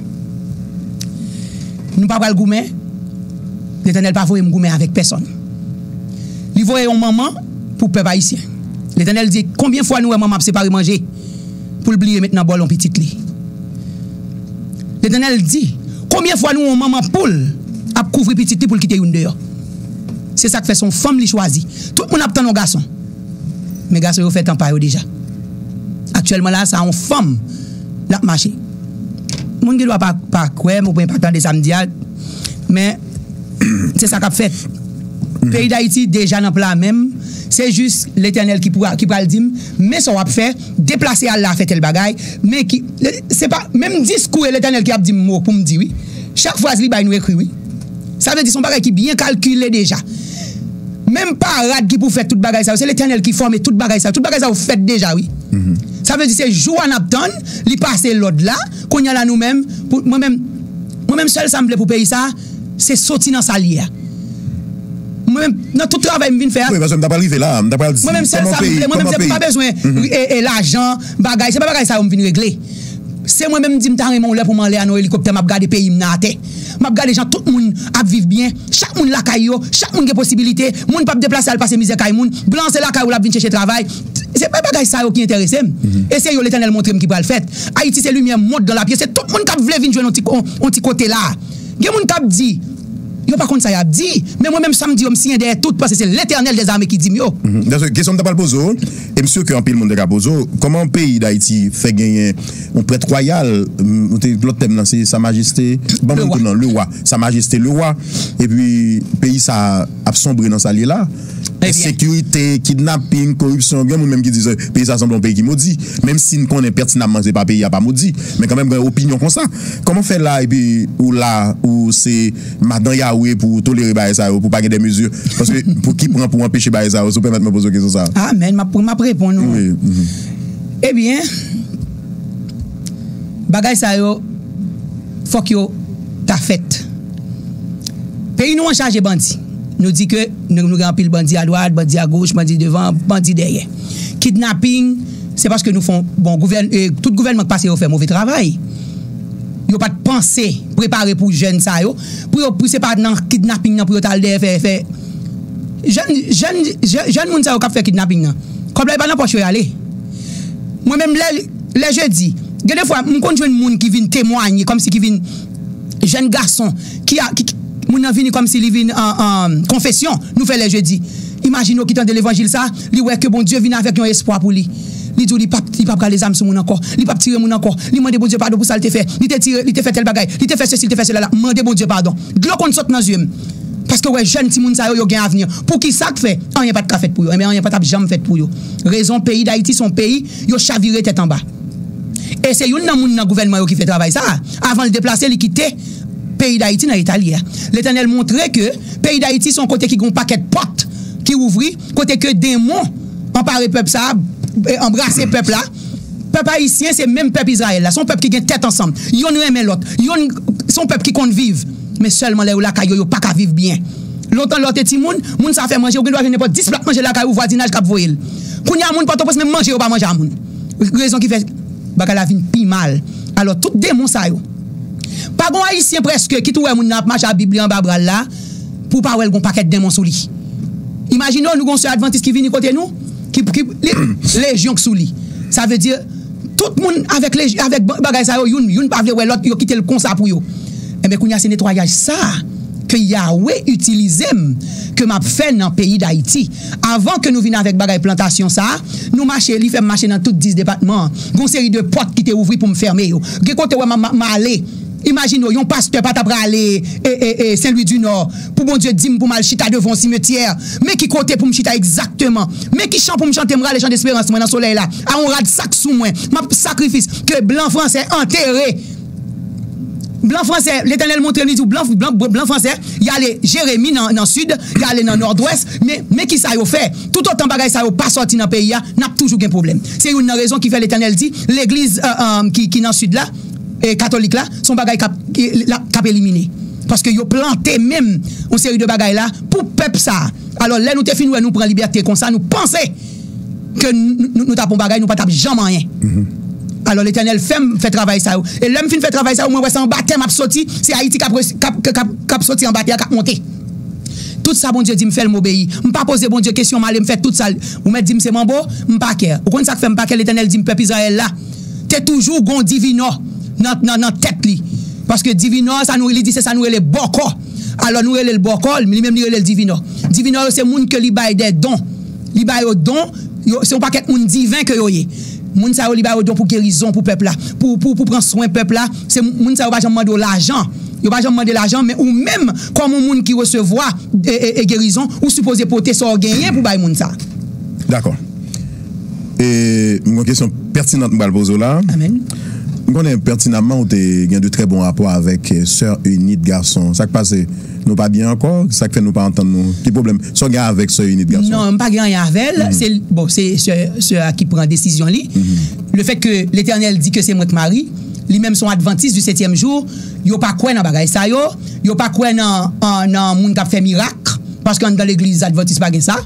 Nou pa pral goumen. Letènèl pa voye m goumen avèk pèsonn. Li voye yon manman pou pèp ayisyen. Letènèl di, konbyen fwa nou wè manman ap separe manje pou l bliye met nan bòl yon pitit li? Letènèl di, konbyen fwa nou wè yon manman poul ap kouvri pitit li pou l kite youn deyò? Se sa k fè se yon fanm li chwazi. Tout moun ap tann yon gason. Men gason yo fè tan pa yo deja. Aktyèlman la, sa yon fanm l ap mache. Moun gen dwa pa, pa kwè m oubyen pa tande sa m di a, men se sa k ap fèt. Peyi Dayiti deja nan pla men m. Se jis Letènèl ki pou, ki pral di m, men sa w ap fè, deplase al la, fè tèl bagay. Men ki, se pa menm diskou e Letènèl ki ap di m mo pou m di wi. Chak fraz li bay nou ekri wi. Sa vle di se yon bagay ki byen kalkile deja. Menm parad ki pou fè tout bagay sa yo, se Letènèl ki fòme tout bagay sa yo. Tout bagay sa yo fèt deja, wi. Sa vle di se jou a n ap tann, li pase lòd la, kounye a la nou menm, pou, mwen menm, mwen menm sèl sa m vle pou peyi sa, se soti nan sa l ye a. Mwen menm, nan tout travay m vin fè a, Wi, paske m ta pral rive la, m ta pral di, mwen menm sèl sa m vle, mwen menm se m pa bezwen e, e, lajan, bagay, se pa bagay sa yo m vin regle. Se mwen menm m di m ta renmen yon lè pou m anlè a nan yon elikoptè, m ap gade peyi m nan atè. M ap gade jan tout moun ap viv byen, chak moun lakay yo, chak moun gen posibilite, moun p ap deplase al pase mizè kay moun, blan se lakay ou l ap vin chèche travay. Se pa bagay sa yo ki enterese m. E se yo Letènèl montre m ki pral fèt. Ayiti se limyè mond lan l ap ye, se tout moun k ap vle vin jwenn yon ti, yon, yon ti kote la. Gen moun k ap di, yo pa konn sa y ap di, men mwen menm sa m di yo, m siyen dèyè tout, paske se Letènèl dèzame ki di m yo. Kesyon m ta pral poze w, e m si ke anpil moun te ka poze w, kòman peyi Dayiti fè genyen yon prèt wayal, m, ou te, lòt tèm nan, se Sa Majeste, ban m tou non, le wa, Sa Majeste le wa, epi peyi sa ap sonbre nan sa l ye la. Ensekirite, kidnaping, koripsyon, gen moun menm ki di se, peyi sa sanble yon peyi ki modi, menm si n konnen pètinamman se pa peyi a pa modi, men kanmenm gen opinyon konsa. Kòman fè la epi ou la, ou se madan Yahweh pou tolere bagay sa yo, pou pa gen de mezi, paske pou ki pran pou anpeche bagay sa yo, si w pèmèt mwen poze w kesyon sa a? Amèn, m ap, m ap reponn ou. Wi. Ebyen, bagay sa yo, fòk yo ta fèt. Peyi nou an chaje bandi. Nou di ke nou, nou gen anpil bandi adwat, bandi agoch, bandi devan, bandi dèyè. Kidnaping, se paske nou fè yon, bon, gouvèn, e, tout gouvènman k pase yo fè move travay. Yo pa t panse, prepare pou jèn sa yo, pou yo, pou se pa nan kidnaping nan pou yo t al dèyè fè, fè. Jèn, jèn, jèn, jèn moun sa yo k ap fè kidnaping nan, kòb la e pa nan pòch yo y ale. Mwen menm lè, lè jedi, gen de fwa m konn jwenn moun ki vin temwaye, kòmsi ki vin, jèn gason ki, a, ki, ki, moun nan vini kòmsi li vin an, an konfesyon, nou fè lè jedi. Imajine w ki tande levanjil sa, li wè ke Bondye vin avèk yon espwa pou li. Li di w li p ap, li p ap rale zam sou moun ankò, li p ap tire moun ankò, li mande Bondye padon pou sa l te fè, li te tire, li te fè tèl bagay, li te fè sesi, li te fè sela, l ap mande Bondye padon. Dlo konn sot nan zye m. Paske w wè jèn timoun sa yo, yo gen avni. Poukisa k fè? Anyen pa t ka fèt pou yo. Enben, anyen pa t ap janm fèt pou yo. Rezon, peyi Dayiti se yon peyi yo chavire tèt anba. E se youn nan moun nan gouvènman yo ki fè travay sa a. Avan l deplase, li kite peyi Dayiti nan eta l ye a. Letènèl montre ke peyi Dayiti se yon kote ki gen yon pakèt pòt ki ouvri, kote ke demon anpare pèp sa a, e, anbrase pèp la. Pèp ayisyen se menm pèp Izrayèl la. Se yon pèp ki gen tèt ansanm. Yonn renmen lòt. Yonn, se yon pèp ki konn viv. Men sèlman lè yo lakay yo, yo pa ka viv byen. Lontan lè w te timoun, moun sa fè manje, ou gen dwa jwenn nenpòt dis plat manje lakay ou, vwazinaj k ap voye l. Kounye a, moun Pòtoprens, menm manje yo pa manje a moun. Rezon ki fè bagay la vin pi mal. Alò, tout demon sa yo. Pa gon Ayisyen prèske ki tou wè moun nan ap mache ak Bib li anba bra l la, pou w pa wè l gon pakèt demon sou li. Imajine w, nou gon sè advantis ki vini kote nou, ki, ki, li, lejyon k sou li. Sa vle di, tout moun avèk lej-, avèk ba-, bagay sa yo, youn, youn pa vle wè lòt, yo kite l konsa pou yo. Enben, kounye a, se netwayaj sa a ke Yahweh itilize m, ke m ap fè nan peyi Dayiti. Avan ke nou vin avèk bagay plantasyon sa a, nou mache, li fè m mache nan tout dis depatman an. Gon seri de pòt ki te ouvri pou m fèmen yo. Gen kote w wè m, m, m ale. Imajine w, yon pastè pa ta prale, e, e, e, Sen Lwi di Nò, pou Bondye di m pou m al chita devan yon simetyè. Men ki kote pou m chita egzakteman? Men ki chan pou m chante, m rale chan desperans mwen nan solèy la, a yon rad sak sou mwen, m ap sakrifis, ke blan fransè antere. Blan fransè, Letènèl montre m, li di w, blan, blan, blan fransè, y ale Jeremi nan, nan sid, y ale nan nòdwès, men, men ki sa yo fè? Toutotan bagay sa yo pa sòti nan peyi a, n ap toujou gen pwoblèm. Se youn nan rezon ki fè Letènèl di, legliz, e, e, ki, ki nan sid la, e, katolik la, se yon bagay k ap, ki, la, k ap elimine. Paske yo plante menm yon seri de bagay la pou pèp sa a. Alò, lè nou te fin wè nou pran libète konsa, nou panse ke n-, n-, nou t ap yon bagay, nou pa t ap janm anyen. Alò, Letènèl fè m fè travay sa yo. E lè m fin fè travay sa yo, mwen wè se anba tè m ap soti, se Ayiti k ap resi-, k ap, k ap, k ap soti anba tè a, k ap monte. Tout sa Bondye di m fè l, m obeyi. M pa poze Bondye kesyon, m ale m fè tout sa l, ou mèt di m se manbo, m pa kè. Ou konn sa k fè m pa kè? Letènèl di m pèp Izrayèl la te toujou gon divinò nan, nan, nan tèt li. Paske divinò, sa nou, li di se sa nou rele bòkò. Alò nou rele l bòkò, li menm li rele l divinò. Divinò yo se moun ke li bay de don. Li ba yo don, yo, se yon pakèt moun diven ke yo ye. Moun sa yo, li ba yo don pou gerizon pou pèp la, pou, pou, pou pran swen pèp la. Se moun sa yo pa janm mande w lajan. Yo pa janm mande lajan, men ou menm, kòm yon moun ki resevwa, e, e, e gerizon, ou sipoze pote sa w genyen pou bay moun sa. Dakò. E, m gen yon kesyon pètinan m pral poze w la. Amèn. M konnen pètinamman ou te gen de trè bon rapò avèk, e, sè Enid Garçon. Sa k pase? Nou pa byen ankò, sa k fè nou pa antann nou? Ki pwoblèm? Sa w gen avèk sè Enid Garçon? Non, m pa gen anyen avè l. Se, bon, se sè, sè a ki pran desizyon li. Lefèt ke Letènèl di ke se mwen k mari, li menm se yon advantis di setyèm jou, yo pa kwè nan bagay sa yo, yo pa kwè nan, an, nan moun k ap fè mirak, paske anndan legliz advantis pa gen sa.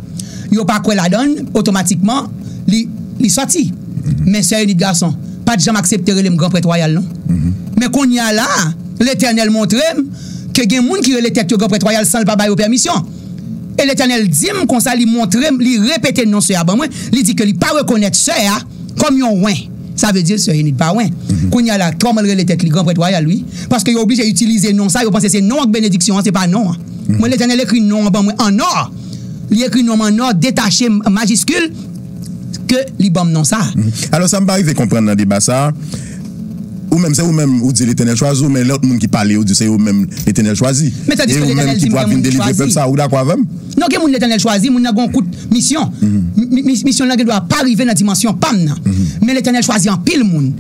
Yo pa kwè ladan l, otomatikman, li, li sòti. Men sè Enid Garçon pa t janm aksepte rele m gran prèt wayal, non. Men kounye a la, Letènèl montre m ke gen moun ki rele tèt yo gran prèt wayal san l pa ba yo pèmisyon. E Letènèl di m konsa, li montre m, li repete non sè a ban mwen, li di ke li pa rekonèt sè a kòm yon wen. Sa vle di sè Enid pa wen. Kounye a la, kòman l rele tèt li? Gran prèt wayal, wi. Paske yo oblije itilize non sa, yo panse se non an k benediksyon an, se pa non an. Mwen, Letènèl ekri non an ban mwen an nò. Li ekri non m an nò, detache, majiskil, ke li ban m non sa. Alò, sa m pa rive konprann nan deba sa a, ou menm, se ou menm, ou di Letènèl chwazi w, men lòt moun ki pale yo di se yo menm Letènèl chwazi. Men tandiske Letènèl di m gen moun li chwazi. E ou menm ki pou ap vin delivre pèp sa a, ou dakò avè m? Non, gen moun Letènèl chwazi, moun nan gen yon kout misyon. Mi- mi- Misyon l lan gen dwa pa rive nan dimansyon pa m nan. Men Letènèl chwazi anpil moun.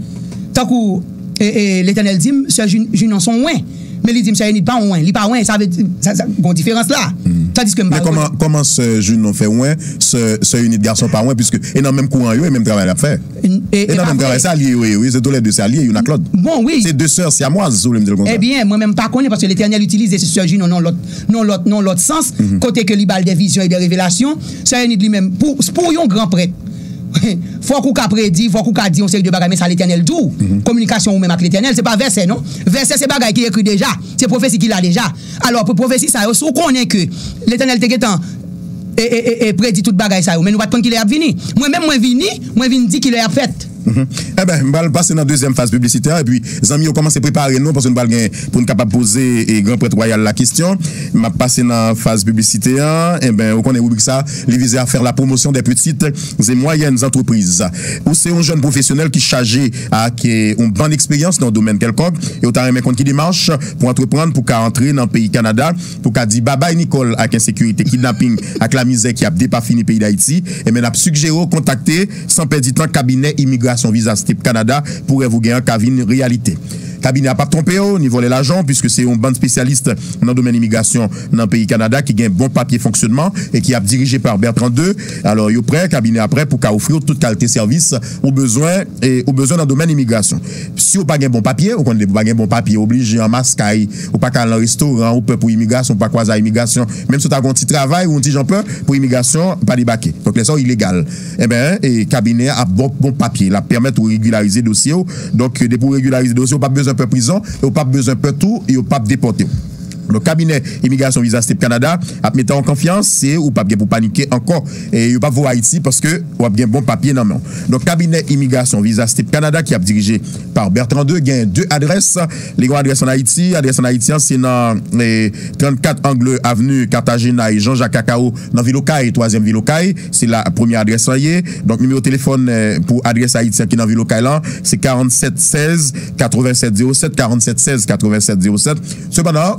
Tankou e, e, Letènèl di m, sè Ju- Junon se yon wen. Men li di m sè Enid pa yon wen. Li pa wen, sa vle di, sa, sa, gon diferans la. Tandiske m pa. Men kòman, kòman sè Junon fè wen, sè, sè Enid Garçon pa wen, piske e nan menm kouran yo, e menm travay l ap fè. E, e nan menm travay sa, alye yo ye, wi, se toulède se alye, youn ak lòt. Bon, wi. Se de sè syamwaz, si w vle m di l konsa. Ebyen, mwen menm m pa konnen, paske Letènèl itilize sè Junon nan lòt, nan lòt, nan lòt sans, kote ke li ba l de vizyon e de revelasyon. Sè Enid li menm, pou, pou yon gran prèt, fòk ou ka predi, fòk ou ka di yon seri de bagay, men sa Letènèl di w. Kominikasyon ou menm ak Letènèl, se pa vèsè, non. Vèsè se bagay ki ekri deja, se pwofesi ki la deja. Alò, pou pwofesi sa yo, si w konnen ke Letènèl te gentan e, e, e, e predi tout bagay sa yo, men nou pa t konn kilè y ap vini. Mwen menm, mwen vini, mwen vin di kilè y ap fèt. Enben, m pral pase nan dezyèm faz piblisitè, epi zanmi yo kòmanse prepare nou, paske nou pral gen pou n kapab poze e, gran prèt wayal la kesyon. M ap pase nan faz piblisitè an. Enben, ou konnen ribrik sa, li vize à faire la promotion des petites et moyennes entreprises. Ou se yon jèn pwofesyonèl ki chaje ak e, yon bann eksperyans nan yon domèn kèlkonk, e ou ta renmen konn ki demach pou antreprann, pou ka antre nan peyi Kanada, pou ka di babay Nicole ak ensekirite, kidnaping ak lamizè ki ap depafini peyi Dayiti, enben n ap sigjere w kontakte san pèdi tan kabinè imigrasyon Visa Step Canada pou rèv ou gen an ka vin reyalite. Kabinè a p ap twonpe w, ni vòlè lajan w, piske se yon bann espesyalis nan domèn imigrasyon nan peyi Kanada ki gen bon papye fonksyonman e ki ap dirije pa Bertrand de. Alò, yo prè, kabinè a prè pou ka ofri w tout kalite sèvis ou bezwen, e, ou bezwen nan domèn imigrasyon. Si w pa gen bon papye, ou konnen depi w pa gen bon papye, w oblije anmas kay, ou pa ka al nan restoran, ou pè pou imigrasyon, ou pa kwaze a imigrasyon. Menm si w ta gen yon ti travay ou yon ti jan pè, pou imigrasyon pa debake. Donk, lè sa w ilegal. Enben, e, kabinè a ap ba w bon papye. L ap pèmèt ou regilarize dosye w. Donk, depi w regilarize dosye w, ou p ap bezwen pè prizon, e ou p ap bezwen pè tou, e yo p ap depòte w. Donk, kabinè imigrasyon Visa Step Canada ap mete w an konfyans, e ou p ap gen pou panike ankò. E yo p ap voye w Ayiti paske w ap gen bon papye nan men w. Donk, kabinè imigrasyon Visa Step Canada ki ap dirije pa Bertrand de gen de adrès. Li gen yon adrès ann Ayiti. Adrès ann Ayiti an, se nan, e, trannkat Angle Avenue Cartagena e Jean Jacques Cacao nan vil Okay, twazyèm vil Okay. Se la premye adrès lan ye. Donk, nimewo telefòn, e, pou adrès Ayiti an ki nan vil Okay lan, se karannsèt sèz katrevennsèt zewo sèt, karannsèt sèz katrevennsèt zewo sèt. Sepandan,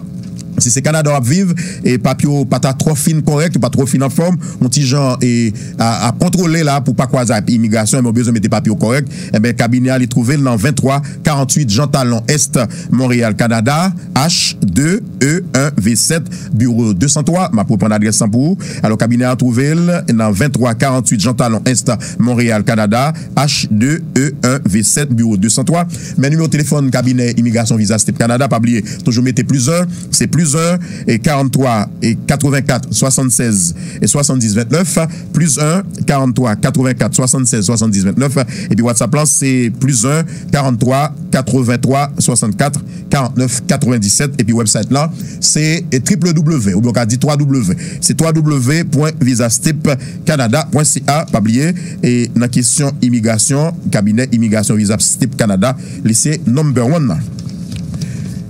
si se Kanada w ap viv, e papye w pa ta twò fin kòrèk, ou pa twò fin anfòm, yon ti jan, e, a, ap kontwole la pou pa kwaze ak imigrasyon, men w bezwen mete papye w kòrèk, enben, kabinè a li twouve l nan venntwa karanntuit Jean Talon Est, Montréal, Canada, H deux E un V sept, biwo de san twa. M ap reprann adrès lan pou ou. Alò, kabinè a twouve l nan venntwa karanntuit Jean Talon Est, Montréal, Canada, H deux E un V sept, biwo de san twa. Men nimewo telefòn kabinè imigrasyon Visa Step Canada, pa bliye, toujou mete plis en, se plis en e karanntwa e katrevenkat swasannsèz e swasanndis ventnèf, plis en karanntwa katrevenkat swasannsèz swasanndis ventnèf, epi WhatsApp lan se plis en karanntwa katreventwa swasannkat karantnèf katrevendisèt, epi website lan se triple W, oubyen w ka di twa W, se twa W pwen visa step canada pwen C A. Pa bliye, e nan kesyon imigrasyon, kabinè imigrasyon Visa Step Canada, li se number one nan.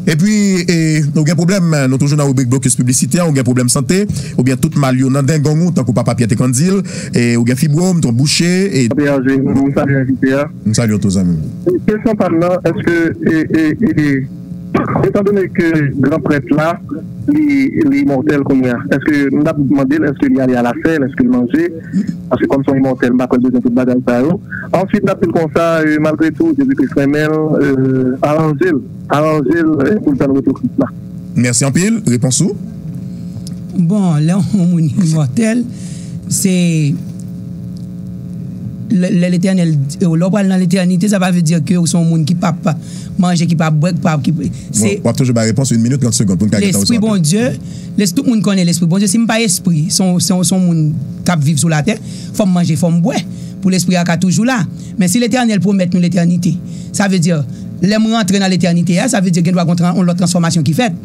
Epi, e, ou gen pwoblèm, nou toujou nan ribrik blokis piblisitè, ou gen pwoblèm sante, oubyen tout mal yo nan dengong ou, tankou papa Pyè te konn di l, e, ou gen fibwòm, twonb bouche, e. P R G, m salye envite a. M salye w tou, zanmi m. Kesyon pa m nan, èske, e, e, e, etandone ke gran prèt la, li, li imòtèl kounye a, èske m t ap mande l, èske li ale a la sèl, èske l manje? Paske kòm se yon imòtèl, m pa kwè l bezwen tout bagay sa yo. Answit, m t ap di l konsa, e, malgre tou, Jezi Kris renmen l, e, aranje l, aranje l, e, pou l tann retou Kris la. Mèsi anpil. Repons ou? Bon, lè yon moun imòtèl, se lè lè Letènèl, lè w pral nan letènite, sa pa vle di ke ou se yon moun ki p ap manje, ki p ap bwè, ki p ap ki, se Bon, w ap toujou bay repons, yon minit trant segonn pou n ka gen tan Lespri resevwa. Bondye, les, tout moun konnen Lespri Bondye. Si m pa espri, se yon, se yon, se yon moun k ap viv sou latè, fò m manje, fò m bwè, pou Lespri a ka toujou la. Men si Letènèl pwomèt nou letènite, sa vle di, lè m rantre nan letènite a, sa vle di gen dwa gen yon tran- yon lòt transfòmasyon ki fèt.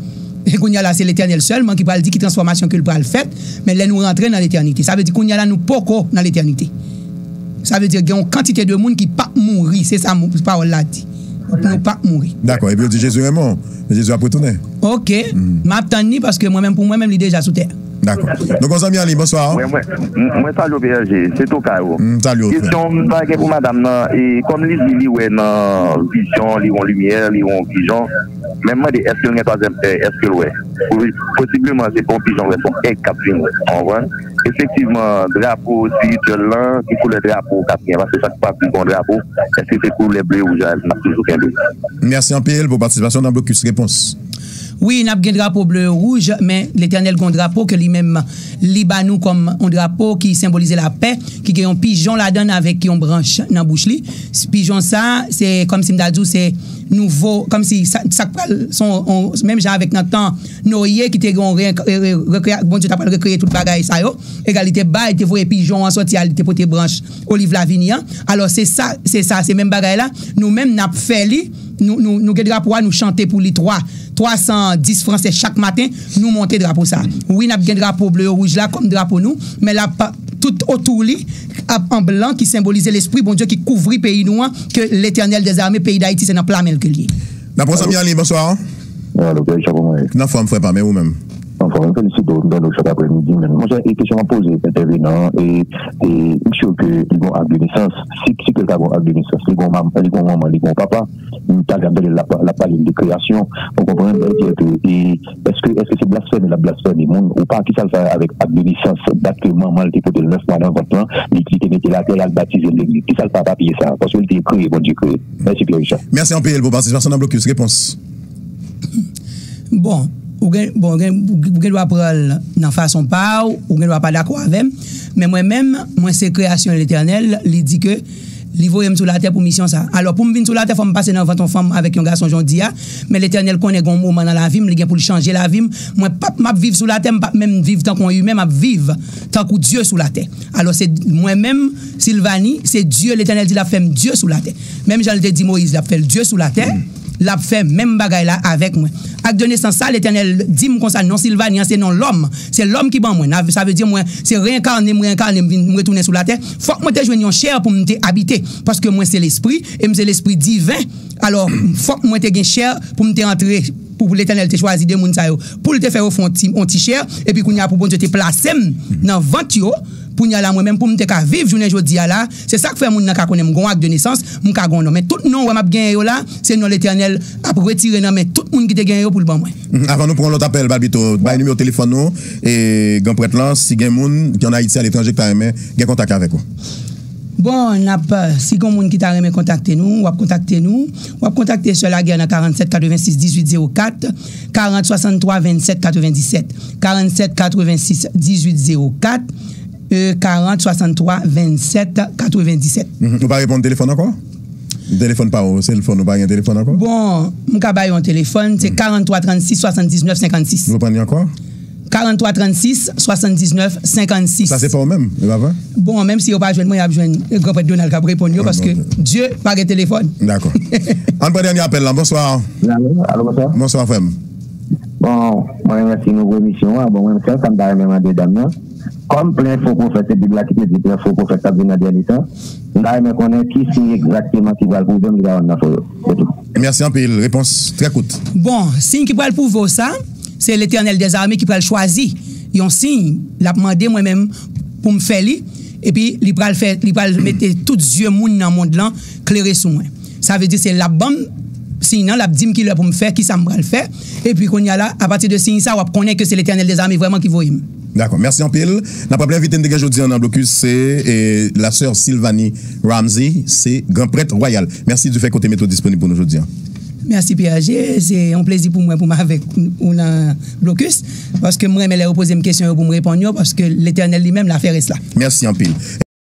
E kounye a la, se Letènèl sèlman ki pral di ki transfòmasyon ke l pral fèt, men lè nou rantre nan letènite, sa vle di kounye a la, nou poko nan letènite. Sa vle di gen yon kantite de moun ki p ap mouri, se sa mo- pawòl la di. Nou p ap mouri. Dakò, epi yo di Jezi renmen w, men Jezi ap retounen. Ok, m ap tann li paske mwen menm pou mwen menm li deja sou tè. Dakò. Nou gon zanmi an li, bonswa. Mwen, mwen, m- mwen salye w, P L G, se Tokay ou. M salye w, frè. Kesyon m ta gen pou madanm nan, e kòm li di li wè nan vizyon, li wè yon limyè, li wè yon vizyon, men m mande èske l gen twazyèm, e, èske l wè? Pou- posibleman, se pa yon vizyon, wè se yon èg k ap vini, w konprann? Efektivman, drapo espirityèl lan, ki koulè drapo k ap gen? Paske chak fwa pou gon drapo, èske se koulè ble wouj la n ap toujou kenbe? Mèsi anpil pou patisipasyon nan Blokis Repons. Wi, n ap gen drapo ble wouj, men Letènèl gen yon drapo ke li menm li ba nou kòm yon drapo ki senbolize lapè, ki gen yon pijon ladan l avèk yon branch nan bouch li. Pijon sa, se kòmsi m ta di w, se nouvo, kòmsi sa, sa k pral, se yon, yon, menm jan avèk nan tan Noye ki te gen yon re- re- re- rekreya- Bondye t ap pral rekreye tout bagay sa yo. Egal, li te bay, li te voye pijon an sòti a, li te pote branch oliv la vini an. Alò, se sa, se sa, se menm bagay la. Nou menm, n ap fè li. Nou, nou, nou gen drapo a, nou chante pou li twa, twa san dis franse chak maten, nou monte drapo sa. Wi, n ap gen drapo ble e wouj la kòm drapo nou, men l ap tout otou li ap an blan ki senbolize Lespri Bondye ki kouvri peyi nou an, ke Letènèl dèzame, peyi Dayiti, se nan pla men l ke l ye. N ap pran zanmi an li, bonswa. Alo, Pierre Richard, kòman w ye? Nan fòm, frè pa m, e ou menm? Anfòm, m felisite w, m tande w chak aprèmidi, men monchè, e kesyon m ap poze entèvenan an, e, e m si ke li gon ak de nesans. Si, si ke l ka gon ak de nesans, li gon mam- li gon manman, li gon papa, m ta janm tande l ap, l ap pale de kreyasyon, ou konprann, sa vle di ke, e, èske, èske se blasfèmi l ap blasfèmi moun ou pa, kisa l fè avèk ak de nesans, dat ke manman l te pote l nèf mwa nan vant lan, li, li te mete l atè, l al batize l legliz, kisa l fè a papye sa, paske l te kreye, Bondye kreye. Mèsi, Pierre Richard. Mèsi anpil pou patisipasyon nan Blokis Repons. Bon, ou gen, bon, gen, ou gen dwa pran l nan fason pa w, ou gen dwa pa dakò avè m, men mwen menm, mwen se kreyasyon Letènèl, li di ke li voye m sou latè pou misyon sa. Alò, pou m vin sou latè, fò m pase nan vant yon fanm avèk yon gason, jan w di a, men Letènèl konnen gen yon moman nan lavi m, li gen pou l chanje lavi m. Mwen p ap, m ap viv sou latè, m p ap menm viv tankou yon imen, m ap viv tankou Dye sou latè. Alò, se mwen menm, Silvani, se Dye, Letènèl di l ap fè m Dye sou latè. Menm jan l te di Moyiz l ap fè l Dye sou latè, l ap fè menm bagay la avèk mwen. Ak de nesans sa, Letènèl di m konsa, non Silvani an se non lòm. Se lòm ki ban mwen. Sa vle di mwen, se reyenkane, m reyenkane, m vin, m retounen sou latè. Fòk mwen te jwenn yon chè pou m te abite. Paske mwen se lespri, e m se lespri diven. Alò, fòk mwen te gen chè pou m te antre, pou, pou Letènèl te chwazi de moun sa yo, pou l te fè yo fè yon ti, yon ti chè, epi kounye a pou Bondye te plase m nan vant yo, kounye a la mwen menm pou m te ka viv jounen jodi a la, se sa k fè moun nan ka konnen m gon ak de nesans, m ka gon non. Men tout non w wè m ap genyen yo la, se non Letènèl ap retire nan men tout moun ki te genyen yo pou l ban mwen. Mhm. Avan nou pran lòt apèl, Palpito, bay nimewo telefòn nou, e, granprèt lan, si gen moun ki ann Ayiti, aletranje, ki ta renmen gen kontak avèk ou. Bon, n ap, si gen moun ki ta renmen kontakte nou, w ap kontakte nou. W ap kontakte Sè Lagè nan karant sèt katrevensis dizuit zewo kat, karant swasanntwa vennsèt katrevendiset, karant sèt katrevensis dizuit zewo kat, e, karant swasanntwa vennsèt katrevendiset. Mhm. Ou pa reponn telefòn ankò? Telefòn pa ou, selfòn, ou pa gen telefòn ankò? Bon, m ka ba yo yon telefòn, se karant twa trannsis swasanndiznèf senkannsis. Reprann li ankò? Karant twa trannsis swasanndiznèf senkannsis. Sa se pa ou menm, e pa vre? Bon, menm si yo pa jwenn mwen, y ap jwenn granprèt Donald k ap reponn yo, paske Dye pa gen telefòn. Dakò. Ann pran dènye apèl la. Bonswa. Alo, alo, bonswa. Bonswa, frè m. Bon, mwen remèsye nou pou emisyon an. Bon, mwen, sèl sa m ta renmen mande dam nan. Kòm plen fo pwofèt, se Bib la ki te di plen fo pwofèt k ap vin nan dènye tan, m ta renmen konnen ki siy egzakteman ki pral pwouve m li pa youn nan fo yo. Se tou. Mèsi anpil. Repons trè kout. Bon, siy ki pral pwouve w sa, se Letènèl dèzame ki pral chwazi yon siy. L ap mande mwen menm pou m fè li, epi li pral fè, li pral mete tout zye moun nan mond lan klere sou mwen. Sa vle di se l ap ban m siy nan, l ap di m ki lè pou m fè, ki sa m pral fè. Epi kounye a la, apati de siy sa, w ap konnen ke se Letènèl dèzame vrèman ki voye m. Dakò, mèsi anpil. N ap raple envite n te gen jodi a nan Blokis, se, e, la sè Sylvanie Ramsey, se granprèt wayal. Mèsi du fè ke w te mete w disponib pou nou jodi a. Mèsi P A G, se yon plezi pou mwen pou m avèk ou nan Blokis, paske m renmen lè yo poze m kesyon yo pou m reponn yo, paske Letènèl li menm l a fè rès la. Mèsi anpil.